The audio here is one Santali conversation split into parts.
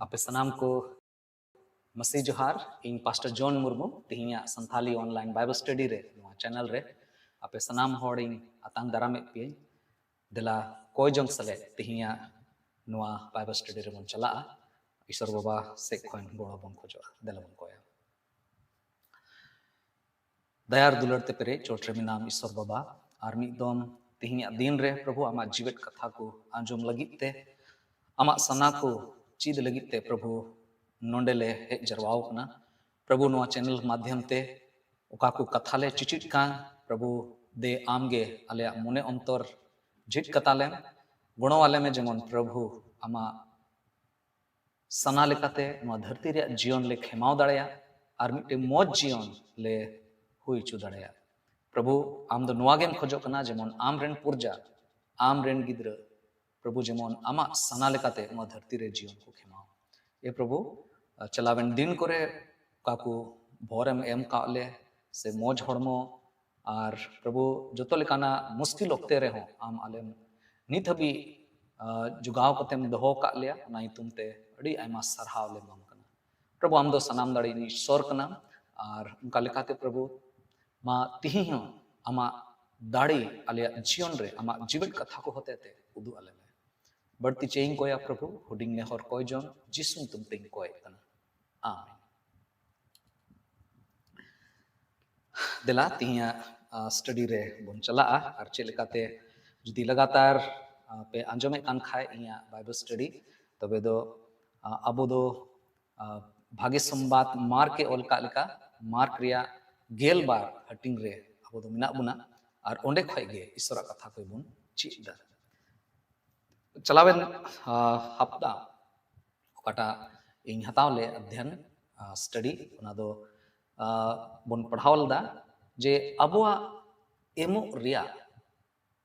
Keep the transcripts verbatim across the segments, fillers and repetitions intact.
ᱟᱯᱮ ᱥᱟᱱᱟᱢ ᱠᱚ ᱢᱟᱹᱥᱤ ᱡᱚᱦᱟᱨ᱾ ᱤᱧ ᱯᱟᱥᱴᱚᱨ ᱡᱚᱱ ᱢᱩᱨᱢᱩ ᱛᱮᱦᱮᱧᱟᱜ ᱥᱟᱱᱛᱷᱟᱞᱤ ᱚᱱᱞᱟᱭᱤᱱ ᱵᱟᱭᱵᱮᱞ ᱥᱴᱟᱰᱤ ᱨᱮ ᱱᱚᱣᱟ ᱪᱮᱱᱮᱞ ᱨᱮ ᱟᱯᱮ ᱥᱟᱱᱟᱢ ᱦᱚᱲᱤᱧ ᱟᱛᱟᱝ ᱫᱟᱨᱟᱢᱮᱫ ᱯᱮᱭᱟᱹᱧ᱾ ᱫᱮᱞᱟ ᱠᱚᱭ ᱡᱚᱝ ᱥᱮᱞᱮᱫ ᱛᱮᱦᱮᱧᱟᱜ ᱱᱚᱣᱟ ᱵᱟᱭᱵᱮᱞ ᱥᱴᱟᱰᱤ ᱨᱮᱵᱚᱱ ᱪᱟᱞᱟᱜᱼᱟ᱾ ᱤᱥᱚᱨ ᱵᱟᱵᱟ ᱥᱮᱫ ᱠᱷᱚᱱ ᱜᱚᱲᱚ ᱵᱚᱱ ᱠᱷᱚᱡᱚᱜᱼᱟ᱾ ᱫᱮᱞᱟ ᱵᱚᱱ ᱠᱚᱭᱟ᱾ ᱫᱟᱭᱟᱨ ᱫᱩᱞᱟᱹᱲ ᱛᱮ ᱯᱮᱨᱮᱡ ᱪᱚᱴ ᱨᱮ ᱢᱮᱱᱟᱢ ᱤᱥᱚᱨ ᱵᱟᱵᱟ, ᱟᱨ ᱢᱤᱫ ᱫᱚᱢ ᱛᱮᱦᱮᱧᱟᱜ ᱫᱤᱱ ᱨᱮ ᱯᱨᱚᱵᱷᱩ ᱟᱢᱟᱜ ᱡᱤᱣᱮᱫ ᱠᱟᱛᱷᱟ ᱠᱚ ᱟᱸᱡᱚᱢ ᱞᱟᱹᱜᱤᱫ ᱛᱮ, ᱟᱢᱟᱜ ᱥᱟᱱᱟ ᱠᱚ ᱪᱮᱫ ᱞᱟᱹᱜᱤᱫ ᱛᱮ ᱯᱨᱚᱵᱷᱩ ᱱᱚᱰᱮ ᱞᱮ ᱦᱮᱡ ᱡᱟᱨᱣᱟᱣ ᱠᱟᱱᱟ᱾ ᱯᱨᱚᱵᱷᱩ ᱱᱚᱣᱟ ᱪᱮᱱᱮᱞ ᱢᱟᱫᱷᱭᱚᱢ ᱛᱮ ᱚᱠᱟ ᱠᱚ ᱠᱟᱛᱷᱟ ᱞᱮ ᱪᱮᱪᱮᱫ ᱠᱟᱱ, ᱯᱨᱚᱵᱷᱩ ᱫᱮ ᱟᱢ ᱜᱮ ᱟᱞᱮᱭᱟᱜ ᱢᱚᱱᱮ ᱚᱱᱛᱚᱨ ᱡᱷᱤᱡ ᱠᱟᱛᱟ ᱞᱮᱢ, ᱜᱚᱲᱚ ᱟᱞᱮ ᱢᱮ ᱡᱮᱢᱚᱱ ᱯᱨᱚᱵᱷᱩ ᱟᱢᱟᱜ ᱥᱟᱱᱟ ᱞᱮᱠᱟᱛᱮ ᱱᱚᱣᱟ ᱫᱷᱟᱹᱨᱛᱤ ᱨᱮᱭᱟᱜ ᱡᱤᱭᱚᱱ ᱞᱮ ᱠᱷᱮᱢᱟᱣ ᱫᱟᱲᱮᱭᱟᱜ ᱟᱨ ᱢᱤᱫᱴᱮᱱ ᱢᱚᱡᱽ ᱡᱤᱭᱚᱱ ᱞᱮ ᱦᱩᱭ ᱦᱚᱪᱚ ᱫᱟᱲᱮᱭᱟᱜ᱾ ᱯᱨᱚᱵᱷᱩ, ᱟᱢ ᱫᱚ ᱱᱚᱣᱟ ᱜᱮᱢ ᱠᱷᱚᱡᱚᱜ ᱠᱟᱱᱟ ᱡᱮᱢᱚᱱ ᱟᱢ ᱨᱮᱱ ᱯᱩᱨᱡᱟ, ᱟᱢ ᱨᱮᱱ ᱜᱤᱫᱽᱨᱟᱹ, ᱯᱨᱚᱵᱷᱩ, ᱡᱮᱢᱚᱱ ᱟᱢᱟᱜ ᱥᱟᱱᱟ ᱞᱮᱠᱟᱛᱮ ᱱᱚᱣᱟ ᱫᱷᱟᱹᱨᱛᱤ ᱨᱮ ᱡᱤᱭᱚᱱ ᱠᱚ ᱠᱷᱮᱢᱟᱣ᱾ ᱮ ᱯᱨᱚᱵᱷᱩ, ᱪᱟᱞᱟᱣᱮᱱ ᱫᱤᱱ ᱠᱚᱨᱮ ᱚᱠᱟ ᱠᱚ ᱵᱷᱚᱨᱮᱢ ᱮᱢ ᱠᱟᱜ ᱞᱮ, ᱥᱮ ᱢᱚᱡᱽ ᱦᱚᱲᱢᱚ, ᱟᱨ ᱯᱨᱚᱵᱷᱩ, ᱡᱚᱛᱚ ᱞᱮᱠᱟᱱᱟᱜ ᱢᱩᱥᱠᱤᱞ ᱚᱠᱛᱮ ᱨᱮᱦᱚᱸ ᱟᱢ ᱟᱞᱮᱢ ᱱᱤᱛ ᱦᱟᱹᱵᱤᱡ, ᱟ, ᱡᱚᱜᱟᱣ ᱠᱟᱛᱮᱢ ᱫᱚᱦᱚ ᱟᱠᱟᱫ ᱞᱮᱭᱟ, ᱚᱱᱟ ᱧᱩᱛᱩᱢ ᱛᱮ ᱟᱹᱰᱤ ᱟᱭᱢᱟ ᱥᱟᱨᱦᱟᱣ ᱞᱮ ᱮᱢᱟᱢ ᱠᱟᱱᱟ᱾ ᱯᱨᱚᱵᱷᱩ, ᱟᱢ ᱫᱚ ᱥᱟᱱᱟᱢ ᱫᱟᱲᱮᱭᱤᱡ ᱤᱥᱚᱨ ᱠᱟᱱᱟᱢ, ᱟᱨ ᱚᱱᱠᱟ ᱞᱮᱠᱟᱛᱮ ᱯᱨᱚᱵᱷᱩ, ᱢᱟ ᱛᱤᱦᱤᱧ ᱦᱚᱸ ᱟᱢᱟᱜ ᱫᱟᱲᱮ ᱟᱞᱮᱭᱟᱜ ᱡᱤᱭᱚᱱ ᱨᱮ ᱟᱢᱟᱜ ᱡᱤᱣᱮᱫ ᱠᱟᱛᱷᱟ ᱠᱚ ᱦᱚᱛᱮ ᱛᱮ ᱩᱫᱩᱜ ᱟᱞᱮ ᱢᱮ᱾ ᱵᱟᱹᱲᱛᱤ ᱪᱮᱫ ᱤᱧ ᱠᱚᱭᱟ ᱯᱨᱚᱵᱷᱩ, ᱦᱩᱰᱤᱧ ᱱᱮᱦᱚᱨ ᱠᱚᱭ ᱡᱚᱝ ᱡᱤᱥᱩ ᱧᱩᱛᱩᱢ ᱛᱮᱧ ᱠᱚᱭᱮᱫ ᱠᱟᱱᱟ᱾ ᱟᱢᱮᱱ᱾ ᱫᱮᱞᱟ, ᱛᱤᱦᱤᱧᱟᱜ, ᱟ, ᱥᱴᱟᱰᱤ ᱨᱮ ᱵᱚᱱ ᱪᱟᱞᱟᱜᱼᱟ᱾ ᱟᱨ ᱪᱮᱫ ᱞᱮᱠᱟᱛᱮ, ᱡᱩᱫᱤ ᱞᱟᱜᱟᱛᱟᱨ, ᱟ, ᱯᱮ ᱟᱸᱡᱚᱢᱮᱫ ᱠᱟᱱ ᱠᱷᱟᱡ ᱤᱧᱟᱹᱜ ᱵᱟᱭᱵᱮᱞ ᱥᱴᱟᱰᱤ, ᱛᱚᱵᱮ ᱫᱚ, ᱟ, ᱟᱵᱚ ᱫᱚ, ᱟ, ᱵᱷᱟᱜᱮ ᱥᱚᱢᱵᱟᱫ ᱢᱟᱨᱠ ᱮ ᱚᱞ ᱠᱟᱜ ᱞᱮᱠᱟ, ᱢᱟᱨᱠ ᱨᱮᱭᱟᱜ ᱜᱮᱞ ᱵᱟᱨ ᱦᱟᱹᱴᱤᱧ ᱨᱮ ᱟᱵᱚ ᱫᱚ ᱢᱮᱱᱟᱜ ᱵᱚᱱᱟ᱾ ᱟᱨ ᱚᱸᱰᱮ ᱠᱷᱚᱡ ᱜᱮ ᱤᱥᱚᱨᱟᱜ ᱠᱟᱛᱷᱟ ᱠᱚ ᱵᱚᱱ ᱪᱮᱫ ᱮᱫᱟ᱾ ᱪᱟᱞᱟᱣᱮᱱ, ᱟ, ᱦᱟᱯᱛᱟ ᱚᱠᱟᱴᱟᱜ ᱤᱧ ᱦᱟᱛᱟᱣ ᱞᱮᱫ ᱚᱫᱷᱭᱟᱱ, ᱟ, ᱥᱴᱟᱰᱤ, ᱚᱱᱟ ᱫᱚ, ᱟ, ᱵᱚᱱ ᱯᱟᱲᱦᱟᱣ ᱞᱮᱫᱟ ᱡᱮ ᱟᱵᱚᱣᱟᱜ ᱮᱢᱚᱜ ᱨᱮᱭᱟᱜ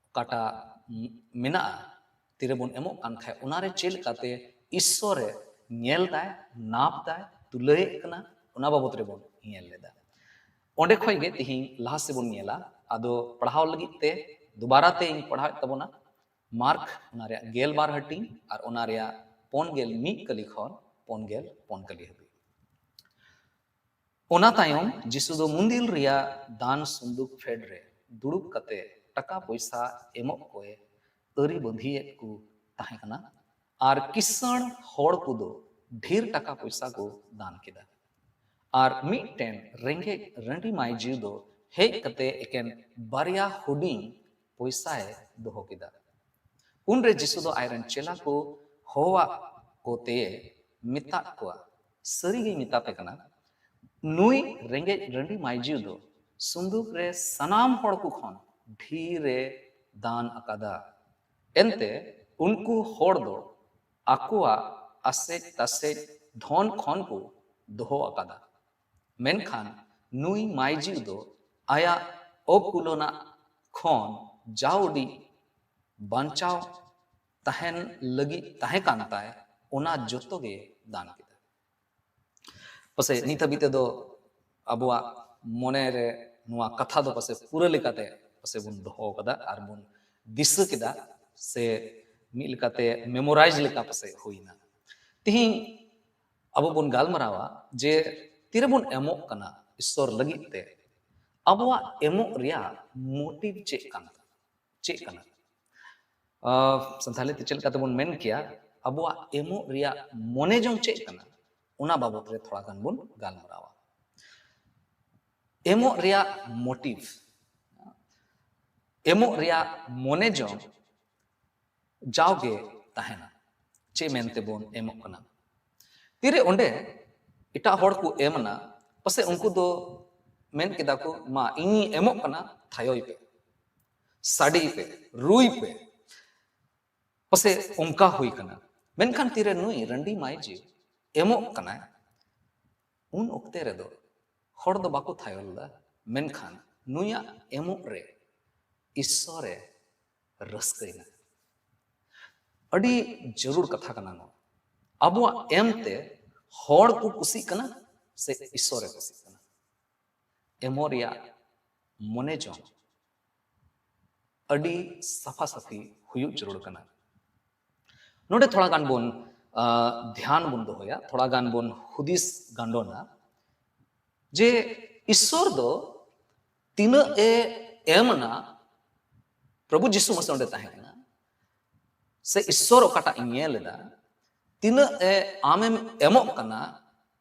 ᱚᱠᱟᱴᱟᱜ ᱢᱮᱱᱟᱜᱼᱟ, ᱛᱤᱨᱮᱵᱚᱱ ᱮᱢᱚᱜ ᱠᱟᱱ ᱠᱷᱟᱡ ᱚᱱᱟᱨᱮ ᱪᱮᱫ ᱞᱮᱠᱟᱛᱮ ᱤᱥᱥᱚᱨᱮ ᱧᱮᱞ ᱫᱟᱭ, ᱱᱟᱯ ᱫᱟᱭ, ᱛᱩᱞᱟᱹᱭᱮᱫ ᱠᱟᱱᱟ, ᱚᱱᱟ ᱵᱟᱵᱚᱛ ᱨᱮᱵᱚᱱ ᱧᱮᱞ ᱞᱮᱫᱟ᱾ ᱚᱸᱰᱮ ᱠᱷᱚᱡ ᱜᱮ ᱛᱤᱦᱤᱧ ᱞᱟᱦᱟ ᱥᱮᱫ ᱵᱚᱱ ᱧᱮᱞᱟ᱾ ᱟᱫᱚ ᱯᱟᱲᱦᱟᱣ ᱞᱟᱹᱜᱤᱫ ᱛᱮ ᱫᱩᱵᱟᱨᱟ ᱛᱮ ᱤᱧ ᱯᱟᱲᱦᱟᱣᱮᱫ ᱛᱟᱵᱚᱱᱟ, ᱢᱟᱨᱠ ᱚᱱᱟ ᱨᱮᱭᱟᱜ ᱜᱮᱞ ᱵᱟᱨ ᱦᱟᱹᱴᱤᱧ ᱟᱨ ᱚᱱᱟ ᱨᱮᱭᱟᱜ ᱯᱩᱱ ᱜᱮᱞ ᱢᱤᱫ ᱠᱟᱹᱞᱤ ᱠᱷᱚᱱ ᱯᱩᱱ ᱜᱮᱞ ᱯᱩᱱ ᱠᱟᱹᱞᱤ ᱦᱟᱹᱵᱤᱡ᱾ ᱚᱱᱟ ᱛᱟᱭᱚᱢ ᱡᱤᱥᱩ ᱫᱚ ᱢᱩᱱᱫᱤᱞ ᱨᱮᱭᱟᱜ ᱫᱟᱱ ᱥᱩᱱᱫᱩᱠ ᱯᱷᱮᱰ ᱨᱮ ᱫᱩᱲᱩᱵ ᱠᱟᱛᱮ ᱴᱟᱠᱟ ᱯᱚᱭᱥᱟ ᱮᱢᱚᱜ ᱠᱚᱭ ᱟᱹᱨᱤ ᱵᱟᱹᱸᱫᱷᱤᱭᱮᱫ ᱠᱚ ᱛᱟᱦᱮᱸ ᱠᱟᱱᱟ᱾ ᱟᱨ ᱠᱤᱥᱟᱹᱬ ᱦᱚᱲ ᱠᱚᱫᱚ ᱰᱷᱮᱨ ᱴᱟᱠᱟ ᱯᱚᱭᱥᱟ ᱠᱚ ᱫᱟᱱ ᱠᱮᱫᱟ᱾ ᱟᱨ ᱢᱤᱫᱴᱮᱱ ᱨᱮᱸᱜᱮᱡ ᱨᱟᱺᱰᱤ ᱢᱟᱹᱭᱡᱩ ᱫᱚ ᱦᱮᱡ ᱠᱟᱛᱮ ᱮᱠᱮᱱ ᱵᱟᱨᱭᱟ ᱦᱩᱰᱤᱧ ᱯᱚᱭᱥᱟᱭ ᱫᱚᱦᱚ ᱠᱮᱫᱟ᱾ ᱩᱱᱨᱮ ᱡᱤᱥᱩ ᱫᱚ ᱟᱡᱨᱮᱱ ᱪᱮᱞᱟ ᱠᱚ ᱦᱚᱦᱚᱣᱟᱫ ᱠᱚᱛᱮᱭ ᱢᱮᱛᱟᱫ ᱠᱚᱣᱟ, "ᱥᱟᱹᱨᱤᱜᱮᱧ ᱢᱮᱛᱟᱯᱮ ᱠᱟᱱᱟ, ᱱᱩᱭ ᱨᱮᱸᱜᱮᱡ ᱨᱟᱺᱰᱤ ᱢᱟᱹᱭᱡᱩ ᱫᱚ ᱥᱩᱱᱫᱩᱠ ᱨᱮ ᱥᱟᱱᱟᱢ ᱦᱚᱲ ᱠᱚ ᱠᱷᱚᱱ ᱰᱷᱮᱨᱮ ᱫᱟᱱ ᱟᱠᱟᱫᱟ᱾ ᱮᱱᱛᱮ ᱩᱱᱠᱩ ᱦᱚᱲ ᱫᱚ ᱟᱠᱚᱣᱟᱜ ᱟᱥᱮᱡ ᱛᱟᱥᱮᱡ ᱫᱷᱚᱱ ᱠᱷᱚᱱ ᱠᱚ ᱫᱚᱦᱚ ᱟᱠᱟᱫᱟ, ᱢᱮᱱᱠᱷᱟᱱ ᱱᱩᱭ ᱢᱟᱹᱭᱡᱩ ᱫᱚ ᱟᱭᱟᱜ ᱚᱠᱩᱞᱚᱱᱟᱜ ᱠᱷᱚᱱ ᱡᱟᱣᱰᱤ ᱵᱟᱧᱪᱟᱣ ᱛᱟᱦᱮᱱ ᱞᱟᱹᱜᱤᱫ ᱛᱟᱦᱮᱸ ᱠᱟᱱ ᱛᱟᱭ, ᱚᱱᱟ ᱡᱚᱛᱚ ᱜᱮ ᱫᱟᱱ ᱠᱮᱫᱟ᱾" ᱯᱟᱥᱮᱡ ᱱᱤᱛ ᱦᱟᱹᱵᱤᱡ ᱛᱮᱫᱚ ᱟᱵᱚᱣᱟᱜ ᱢᱚᱱᱮ ᱨᱮ ᱱᱚᱣᱟ ᱠᱟᱛᱷᱟ ᱫᱚ ᱯᱟᱥᱮᱡ ᱯᱩᱨᱟᱹ ᱞᱮᱠᱟᱛᱮ ᱯᱟᱥᱮᱡ ᱵᱚᱱ ᱫᱚᱦᱚ ᱠᱟᱫᱟ ᱟᱨ ᱵᱚᱱ ᱫᱤᱥᱟᱹ ᱠᱮᱫᱟ, ᱥᱮ ᱢᱤᱫ ᱞᱮᱠᱟᱛᱮ ᱢᱮᱢᱳᱨᱟᱭᱤᱡᱽ ᱞᱮᱠᱟ ᱯᱟᱥᱮᱡ ᱦᱩᱭᱱᱟ᱾ ᱛᱤᱦᱤᱧ ᱟᱵᱚ ᱵᱚᱱ ᱜᱟᱞᱢᱟᱨᱟᱣᱟ ᱡᱮ ᱛᱤᱨᱮᱵᱚᱱ ᱮᱢᱚᱜ ᱠᱟᱱᱟ ᱤᱥᱥᱚᱨ ᱞᱟᱹᱜᱤᱫ ᱛᱮ, ᱟᱵᱚᱣᱟᱜ ᱮᱢᱚᱜ ᱨᱮᱭᱟᱜ ᱢᱳᱴᱤᱵᱷ ᱪᱮᱫ ᱠᱟᱱ, ᱪᱮᱫ ᱠᱟᱱᱟ? ᱟᱨ ᱥᱟᱱᱛᱟᱲᱤ ᱛᱮ ᱪᱮᱫ ᱞᱮᱠᱟ ᱛᱮᱵᱚᱱ ᱢᱮᱱ ᱠᱮᱭᱟ, ᱟᱵᱚᱣᱟᱜ ᱮᱢᱚᱜ ᱨᱮᱭᱟᱜ ᱢᱚᱱᱮ ᱡᱚᱝ ᱪᱮᱫ ᱠᱟᱱᱟ, ᱚᱱᱟ ᱵᱟᱵᱚᱛ ᱨᱮ ᱛᱷᱚᱲᱟ ᱜᱟᱱ ᱵᱚᱱ ᱜᱟᱞᱢᱟᱨᱟᱣᱟ᱾ ᱮᱢᱚᱜ ᱨᱮᱭᱟᱜ ᱢᱳᱴᱤᱵᱷ, ᱮᱢᱚᱜ ᱨᱮᱭᱟᱜ ᱢᱚᱱᱮ ᱡᱚᱝ ᱡᱟᱣᱜᱮ ᱛᱟᱦᱮᱱᱟ᱾ ᱪᱮᱫ ᱢᱮᱱᱛᱮ ᱵᱚᱱ ᱮᱢᱚᱜ ᱠᱟᱱᱟ? ᱛᱤᱨᱮ ᱚᱸᱰᱮ ᱮᱴᱟᱜ ᱦᱚᱲ ᱠᱚ ᱮᱢ ᱮᱱᱟ, ᱯᱟᱥᱮᱡ ᱩᱱᱠᱩ ᱫᱚ ᱢᱮᱱ ᱠᱮᱫᱟ ᱠᱚ, "ᱢᱟ, ᱤᱧᱤᱧ ᱮᱢᱚᱜ ᱠᱟᱱᱟ, ᱛᱷᱟᱭᱚᱭ ᱯᱮ, ᱥᱟᱰᱮᱭ ᱯᱮ, ᱨᱩᱭ ᱯᱮ᱾" ᱯᱟᱥᱮᱡ ᱚᱱᱠᱟ ᱦᱩᱭ ᱠᱟᱱᱟ᱾ ᱢᱮᱱᱠᱷᱟᱱ ᱛᱤᱨᱮ ᱱᱩᱭ ᱨᱟᱺᱰᱤ ᱢᱟᱹᱭᱡᱩ ᱮᱢᱚᱜ ᱠᱟᱱᱟᱭ, ᱩᱱ ᱚᱠᱛᱮ ᱨᱮᱫᱚ ᱦᱚᱲ ᱫᱚ ᱵᱟᱠᱚ ᱛᱷᱟᱭᱚ ᱞᱮᱫᱟ, ᱢᱮᱱᱠᱷᱟᱱ ᱱᱩᱭᱟᱜ ᱮᱢᱚᱜ ᱨᱮ ᱤᱥᱥᱚᱨᱮ ᱨᱟᱹᱥᱠᱟᱹᱭᱮᱱᱟ᱾ ᱟᱹᱰᱤ ᱡᱟᱹᱨᱩᱲ ᱠᱟᱛᱷᱟ ᱠᱟᱱᱟ ᱱᱚᱣᱟ᱾ ᱟᱵᱚᱣᱟᱜ ᱮᱢᱛᱮ ᱦᱚᱲ ᱠᱚ ᱠᱩᱥᱤᱜ ᱠᱟᱱᱟ ᱥᱮ ᱤᱥᱥᱚᱨᱮ ᱠᱩᱥᱤᱜ ᱠᱟᱱᱟ? ᱮᱢᱚᱜ ᱨᱮᱭᱟᱜ ᱢᱚᱱᱮ ᱡᱚᱝ ᱟᱹᱰᱤ ᱥᱟᱯᱷᱟ ᱥᱟᱹᱯᱷᱤ ᱦᱩᱭᱩᱜ ᱡᱟᱹᱨᱩᱲ ᱠᱟᱱᱟ᱾ ᱱᱚᱰᱮ ᱛᱷᱚᱲᱟ ᱜᱟᱱ ᱵᱚᱱ, ᱟᱸ, ᱫᱷᱮᱭᱟᱱ ᱵᱚᱱ ᱫᱚᱦᱚᱭᱟ, ᱛᱷᱚᱲᱟ ᱜᱟᱱ ᱵᱚᱱ ᱦᱩᱫᱤᱥ ᱜᱟᱸᱰᱚᱱᱟ ᱡᱮ ᱤᱥᱥᱚᱨ ᱫᱚ ᱛᱤᱱᱟᱹᱜ ᱮ ᱮᱢ ᱮᱱᱟ, ᱯᱨᱚᱵᱷᱩ ᱡᱤᱥᱩ ᱢᱟᱥᱮ ᱚᱸᱰᱮ ᱛᱟᱦᱮᱸ ᱠᱟᱱᱟ, ᱥᱮ ᱤᱥᱥᱚᱨ ᱚᱠᱟᱴᱟᱜ ᱤᱧ ᱧᱮᱞ ᱮᱫᱟ, ᱛᱤᱱᱟᱹᱜ ᱮ ᱟᱢᱮᱢ ᱮᱢᱚᱜ ᱠᱟᱱᱟ,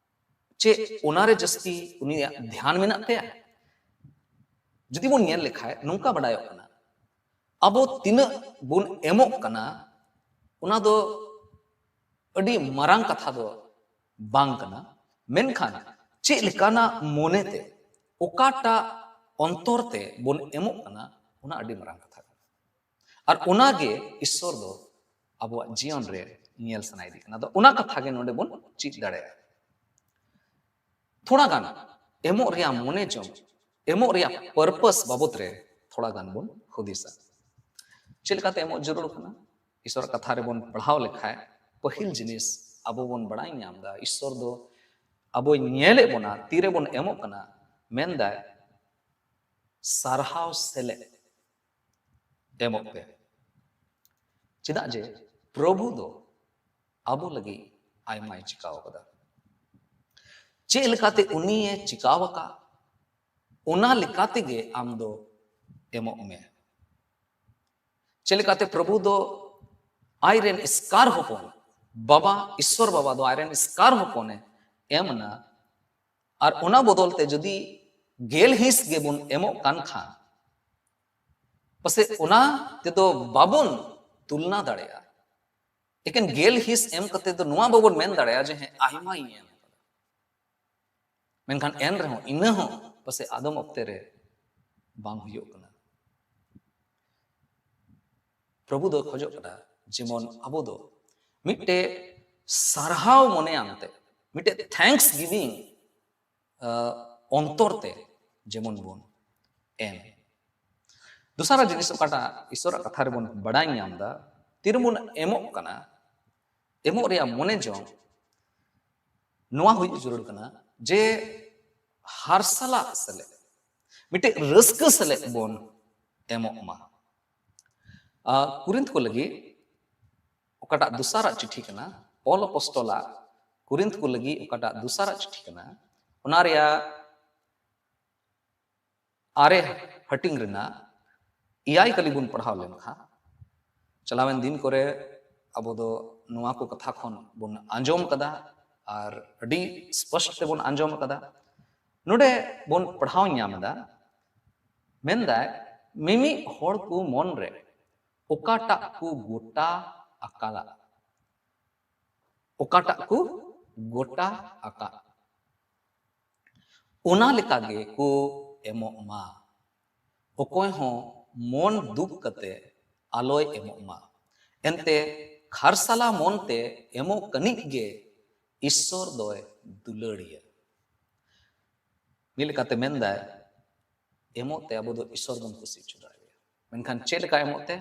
ᱪᱮᱫ ᱚᱱᱟᱨᱮ ᱡᱟᱹᱥᱛᱤ ᱩᱱᱤᱭᱟᱜ ᱫᱷᱮᱭᱟᱱ ᱢᱮᱱᱟᱜ ᱛᱟᱭᱟ? ᱡᱩᱫᱤ ᱵᱚᱱ ᱧᱮᱞ ᱞᱮᱠᱷᱟᱡ ᱱᱚᱝᱠᱟ ᱵᱟᱰᱟᱭᱚᱜ ᱠᱟᱱᱟ, ᱟᱵᱚ ᱛᱤᱱᱟᱹᱜ ᱵᱚᱱ ᱮᱢᱚᱜ ᱠᱟᱱᱟ, ᱚᱱᱟ ᱫᱚ ᱟᱹᱰᱤ ᱢᱟᱨᱟᱝ ᱠᱟᱛᱷᱟ ᱫᱚ ᱵᱟᱝ ᱠᱟᱱᱟ, ᱢᱮᱱᱠᱷᱟᱱ ᱪᱮᱫ ᱞᱮᱠᱟᱱᱟᱜ ᱢᱚᱱᱮᱛᱮ, ᱚᱠᱟᱴᱟᱜ ᱚᱱᱛᱚᱨ ᱛᱮ ᱵᱚᱱ ᱮᱢᱚᱜ ᱠᱟᱱᱟ, ᱚᱱᱟ ᱟᱹᱰᱤ ᱢᱟᱨᱟᱝ ᱠᱟᱛᱷᱟ ᱠᱟᱱᱟ᱾ ᱟᱨ ᱚᱱᱟᱜᱮ ᱤᱥᱥᱚᱨ ᱫᱚ ᱟᱵᱚᱣᱟᱜ ᱡᱤᱭᱚᱱ ᱨᱮ ᱧᱮᱞ ᱥᱟᱱᱟᱭᱮᱫᱮ ᱠᱟᱱᱟ᱾ ᱟᱫᱚ ᱚᱱᱟ ᱠᱟᱛᱷᱟ ᱜᱮ ᱱᱚᱰᱮ ᱵᱚᱱ ᱪᱮᱫ ᱫᱟᱲᱮᱭᱟᱜᱼᱟ᱾ ᱛᱷᱚᱲᱟ ᱜᱟᱱ ᱮᱢᱚᱜ ᱨᱮᱭᱟᱜ ᱢᱚᱱᱮ ᱡᱚᱝ, ᱮᱢᱚᱜ ᱨᱮᱭᱟᱜ purpose ᱵᱟᱵᱚᱛ ᱨᱮ ᱛᱷᱚᱲᱟ ᱜᱟᱱ ᱵᱚᱱ ᱦᱩᱫᱤᱥᱟ᱾ ᱪᱮᱫ ᱞᱮᱠᱟᱛᱮ ᱮᱢᱚᱜ ᱡᱟᱹᱨᱩᱲ ᱠᱟᱱᱟ? ᱤᱥᱚᱨᱟᱜ ᱠᱟᱛᱷᱟ ᱨᱮᱵᱚᱱ ᱯᱟᱲᱦᱟᱣ ᱞᱮᱠᱷᱟᱡ, ᱯᱟᱹᱦᱤᱞ ᱡᱤᱱᱤᱥ ᱟᱵᱚ ᱵᱚᱱ ᱵᱟᱲᱟᱭ ᱧᱟᱢ ᱮᱫᱟ, ᱤᱥᱚᱨ ᱫᱚ ᱟᱵᱚᱭ ᱧᱮᱞᱮᱫ ᱵᱚᱱᱟ, ᱛᱤᱨᱮᱵᱚᱱ ᱮᱢᱚᱜ ᱠᱟᱱᱟ, ᱢᱮᱱᱫᱟᱭ, ᱥᱟᱨᱦᱟᱣ ᱥᱮᱞᱮᱫ ᱮᱢᱚᱜ ᱯᱮ᱾ ᱪᱮᱫᱟᱜ ᱡᱮ ᱯᱨᱚᱵᱷᱩ ᱫᱚ ᱟᱵᱚ ᱞᱟᱹᱜᱤᱫ ᱟᱭᱢᱟᱭ ᱪᱤᱠᱟᱣ ᱟᱠᱟᱫᱟ᱾ ᱪᱮᱫ ᱞᱮᱠᱟᱛᱮ ᱩᱱᱤᱭᱮ ᱪᱤᱠᱟᱣ ᱟᱠᱟᱫ, ᱚᱱᱟ ᱞᱮᱠᱟ ᱛᱮᱜᱮ ᱟᱢ ᱫᱚ ᱮᱢᱚᱜ ᱢᱮ᱾ ᱪᱮᱫ ᱞᱮᱠᱟᱛᱮ ᱯᱨᱚᱵᱷᱩ ᱫᱚ ᱟᱡᱨᱮᱱ ᱮᱥᱠᱟᱨ ᱦᱚᱯᱚᱱ, ᱵᱟᱵᱟ, ᱤᱥᱥᱚᱨ ᱵᱟᱵᱟ ᱫᱚ ᱟᱡᱨᱮᱱ ᱮᱥᱠᱟᱨ ᱦᱚᱯᱚᱱᱮ ᱮᱢ ᱮᱱᱟ, ᱟᱨ ᱚᱱᱟ ᱵᱚᱫᱚᱞ ᱛᱮ ᱡᱩᱫᱤ ᱜᱮᱞ ᱦᱤᱸᱥ ᱜᱮᱵᱚᱱ ᱮᱢᱚᱜ ᱠᱟᱱ ᱠᱷᱟᱱ, ᱯᱟᱥᱮᱡ ᱚᱱᱟ ᱛᱮᱫᱚ ᱵᱟᱵᱚᱱ ᱛᱩᱞᱱᱟ ᱫᱟᱲᱮᱭᱟᱜᱼᱟ᱾ ᱮᱠᱮᱱ ᱜᱮᱞ ᱦᱤᱸᱥ ᱮᱢ ᱠᱟᱛᱮ ᱫᱚ ᱱᱚᱣᱟ ᱵᱟᱵᱚᱱ ᱢᱮᱱ ᱫᱟᱲᱮᱭᱟᱜᱼᱟ ᱡᱮ ᱦᱮᱸ, ᱟᱭᱢᱟᱧ ᱮᱢ ᱠᱟᱫᱟ᱾ ᱢᱮᱱᱠᱷᱟᱱ ᱮᱱ ᱨᱮᱦᱚᱸ, ᱤᱱᱟᱹ ᱦᱚᱸ ᱯᱟᱥᱮᱡ ᱟᱫᱚᱢ ᱚᱠᱛᱮ ᱨᱮ ᱵᱟᱝ ᱦᱩᱭᱩᱜ ᱠᱟᱱᱟ᱾ ᱯᱨᱚᱵᱷᱩ ᱫᱚ ᱠᱷᱚᱡᱚᱜ ᱠᱟᱱᱟ ᱡᱮᱢᱚᱱ ᱟᱵᱚ ᱫᱚ ᱢᱤᱫᱴᱮᱡ ᱥᱟᱨᱦᱟᱣ ᱢᱚᱱᱮᱭᱟᱱ ᱛᱮ, ᱢᱤᱫᱴᱮᱡ thanks giving, ᱟᱸ, ᱚᱱᱛᱚᱨ ᱛᱮ ᱡᱮᱢᱚᱱ ᱵᱚᱱ ᱮᱢ᱾ ᱫᱚᱥᱟᱨᱟᱜ ᱡᱤᱱᱤᱥ ᱚᱠᱟᱴᱟᱜ ᱤᱥᱚᱨᱟᱜ ᱠᱟᱛᱷᱟ ᱨᱮᱵᱚᱱ ᱵᱟᱲᱟᱭ ᱧᱟᱢ ᱮᱫᱟ, ᱛᱤᱨᱮᱵᱚᱱ ᱮᱢᱚᱜ ᱠᱟᱱᱟ, ᱮᱢᱚᱜ ᱨᱮᱭᱟᱜ ᱢᱚᱱᱮ ᱡᱚᱝ ᱱᱚᱣᱟ ᱦᱩᱭᱩᱜ ᱡᱟᱹᱨᱩᱲ ᱠᱟᱱᱟ ᱡᱮ ᱦᱟᱨᱥᱟᱞᱟᱜ ᱥᱮᱞᱮᱫ, ᱢᱤᱫᱴᱮᱡ ᱨᱟᱹᱥᱠᱟᱹ ᱥᱮᱞᱮᱫ ᱵᱚᱱ ᱮᱢᱚᱜ ᱢᱟ᱾ ᱟᱨ ᱠᱩᱨᱤᱱᱛ ᱠᱚ ᱞᱟᱹᱜᱤᱫ ᱚᱠᱟᱴᱟᱜ ᱫᱚᱥᱟᱨᱟᱜ ᱪᱤᱴᱷᱤ ᱠᱟᱱᱟ, ᱯᱚᱞ ᱚᱯᱚᱥᱴᱚᱞᱟᱜ ᱠᱚᱨᱤᱱᱛᱷ ᱠᱚ ᱞᱟᱹᱜᱤᱫ ᱚᱠᱟᱴᱟᱜ ᱫᱚᱥᱟᱨᱟᱜ ᱪᱤᱴᱷᱤ ᱠᱟᱱᱟ, ᱚᱱᱟ ᱨᱮᱭᱟᱜ ᱟᱨᱮ ᱦᱟᱹᱴᱤᱧ ᱨᱮᱱᱟᱜ ᱮᱭᱟᱭ ᱠᱟᱹᱞᱤ ᱵᱚᱱ ᱯᱟᱲᱦᱟᱣ ᱞᱮᱱᱠᱷᱟᱱ, ᱪᱟᱞᱟᱣᱮᱱ ᱫᱤᱱ ᱠᱚᱨᱮ ᱟᱵᱚ ᱫᱚ ᱱᱚᱣᱟ ᱠᱚ ᱠᱟᱛᱷᱟ ᱠᱷᱚᱱ ᱵᱚᱱ ᱟᱸᱡᱚᱢ ᱠᱟᱫᱟ ᱟᱨ ᱟᱹᱰᱤ ᱥᱯᱚᱥᱴ ᱛᱮᱵᱚᱱ ᱟᱸᱡᱚᱢ ᱠᱟᱫᱟ᱾ ᱱᱚᱰᱮ ᱵᱚᱱ ᱯᱟᱲᱦᱟᱣ ᱧᱟᱢ ᱮᱫᱟ, ᱢᱮᱱᱫᱟᱭ, ᱢᱤᱢᱤᱫ ᱦᱚᱲ ᱠᱚ ᱢᱚᱱ ᱨᱮ ᱚᱠᱟᱴᱟᱜ ᱠᱚ ᱜᱚᱴᱟ ᱟᱠᱟᱫᱟ, ᱚᱠᱟᱴᱟᱜ ᱠᱚ ᱜᱚᱴᱟ ᱟᱠᱟᱫ, ᱚᱱᱟ ᱞᱮᱠᱟ ᱜᱮ ᱠᱚ ᱮᱢᱚᱜ ᱢᱟ᱾ ᱚᱠᱚᱭ ᱦᱚᱸ ᱢᱚᱱ ᱫᱩᱠ ᱠᱟᱛᱮ ᱟᱞᱚᱭ ᱮᱢᱚᱜ ᱢᱟ᱾ ᱮᱱᱛᱮ ᱠᱷᱟᱨᱥᱟᱞᱟ ᱢᱚᱱ ᱛᱮ ᱮᱢᱚᱜ ᱠᱟᱹᱱᱤᱡ ᱜᱮ ᱤᱥᱥᱚᱨ ᱫᱚᱭ ᱫᱩᱞᱟᱹᱲᱤᱭᱟ᱾ ᱢᱤᱫ ᱞᱮᱠᱟᱛᱮ ᱢᱮᱱᱫᱟᱭ, ᱮᱢᱚᱜ ᱛᱮ ᱟᱵᱚ ᱫᱚ ᱤᱥᱥᱚᱨ ᱵᱚᱱ ᱠᱩᱥᱤ ᱦᱚᱪᱚ ᱫᱟᱲᱮᱭᱟᱭᱟ᱾ ᱢᱮᱱᱠᱷᱟᱱ ᱪᱮᱫ ᱞᱮᱠᱟ ᱮᱢᱚᱜ ᱛᱮ?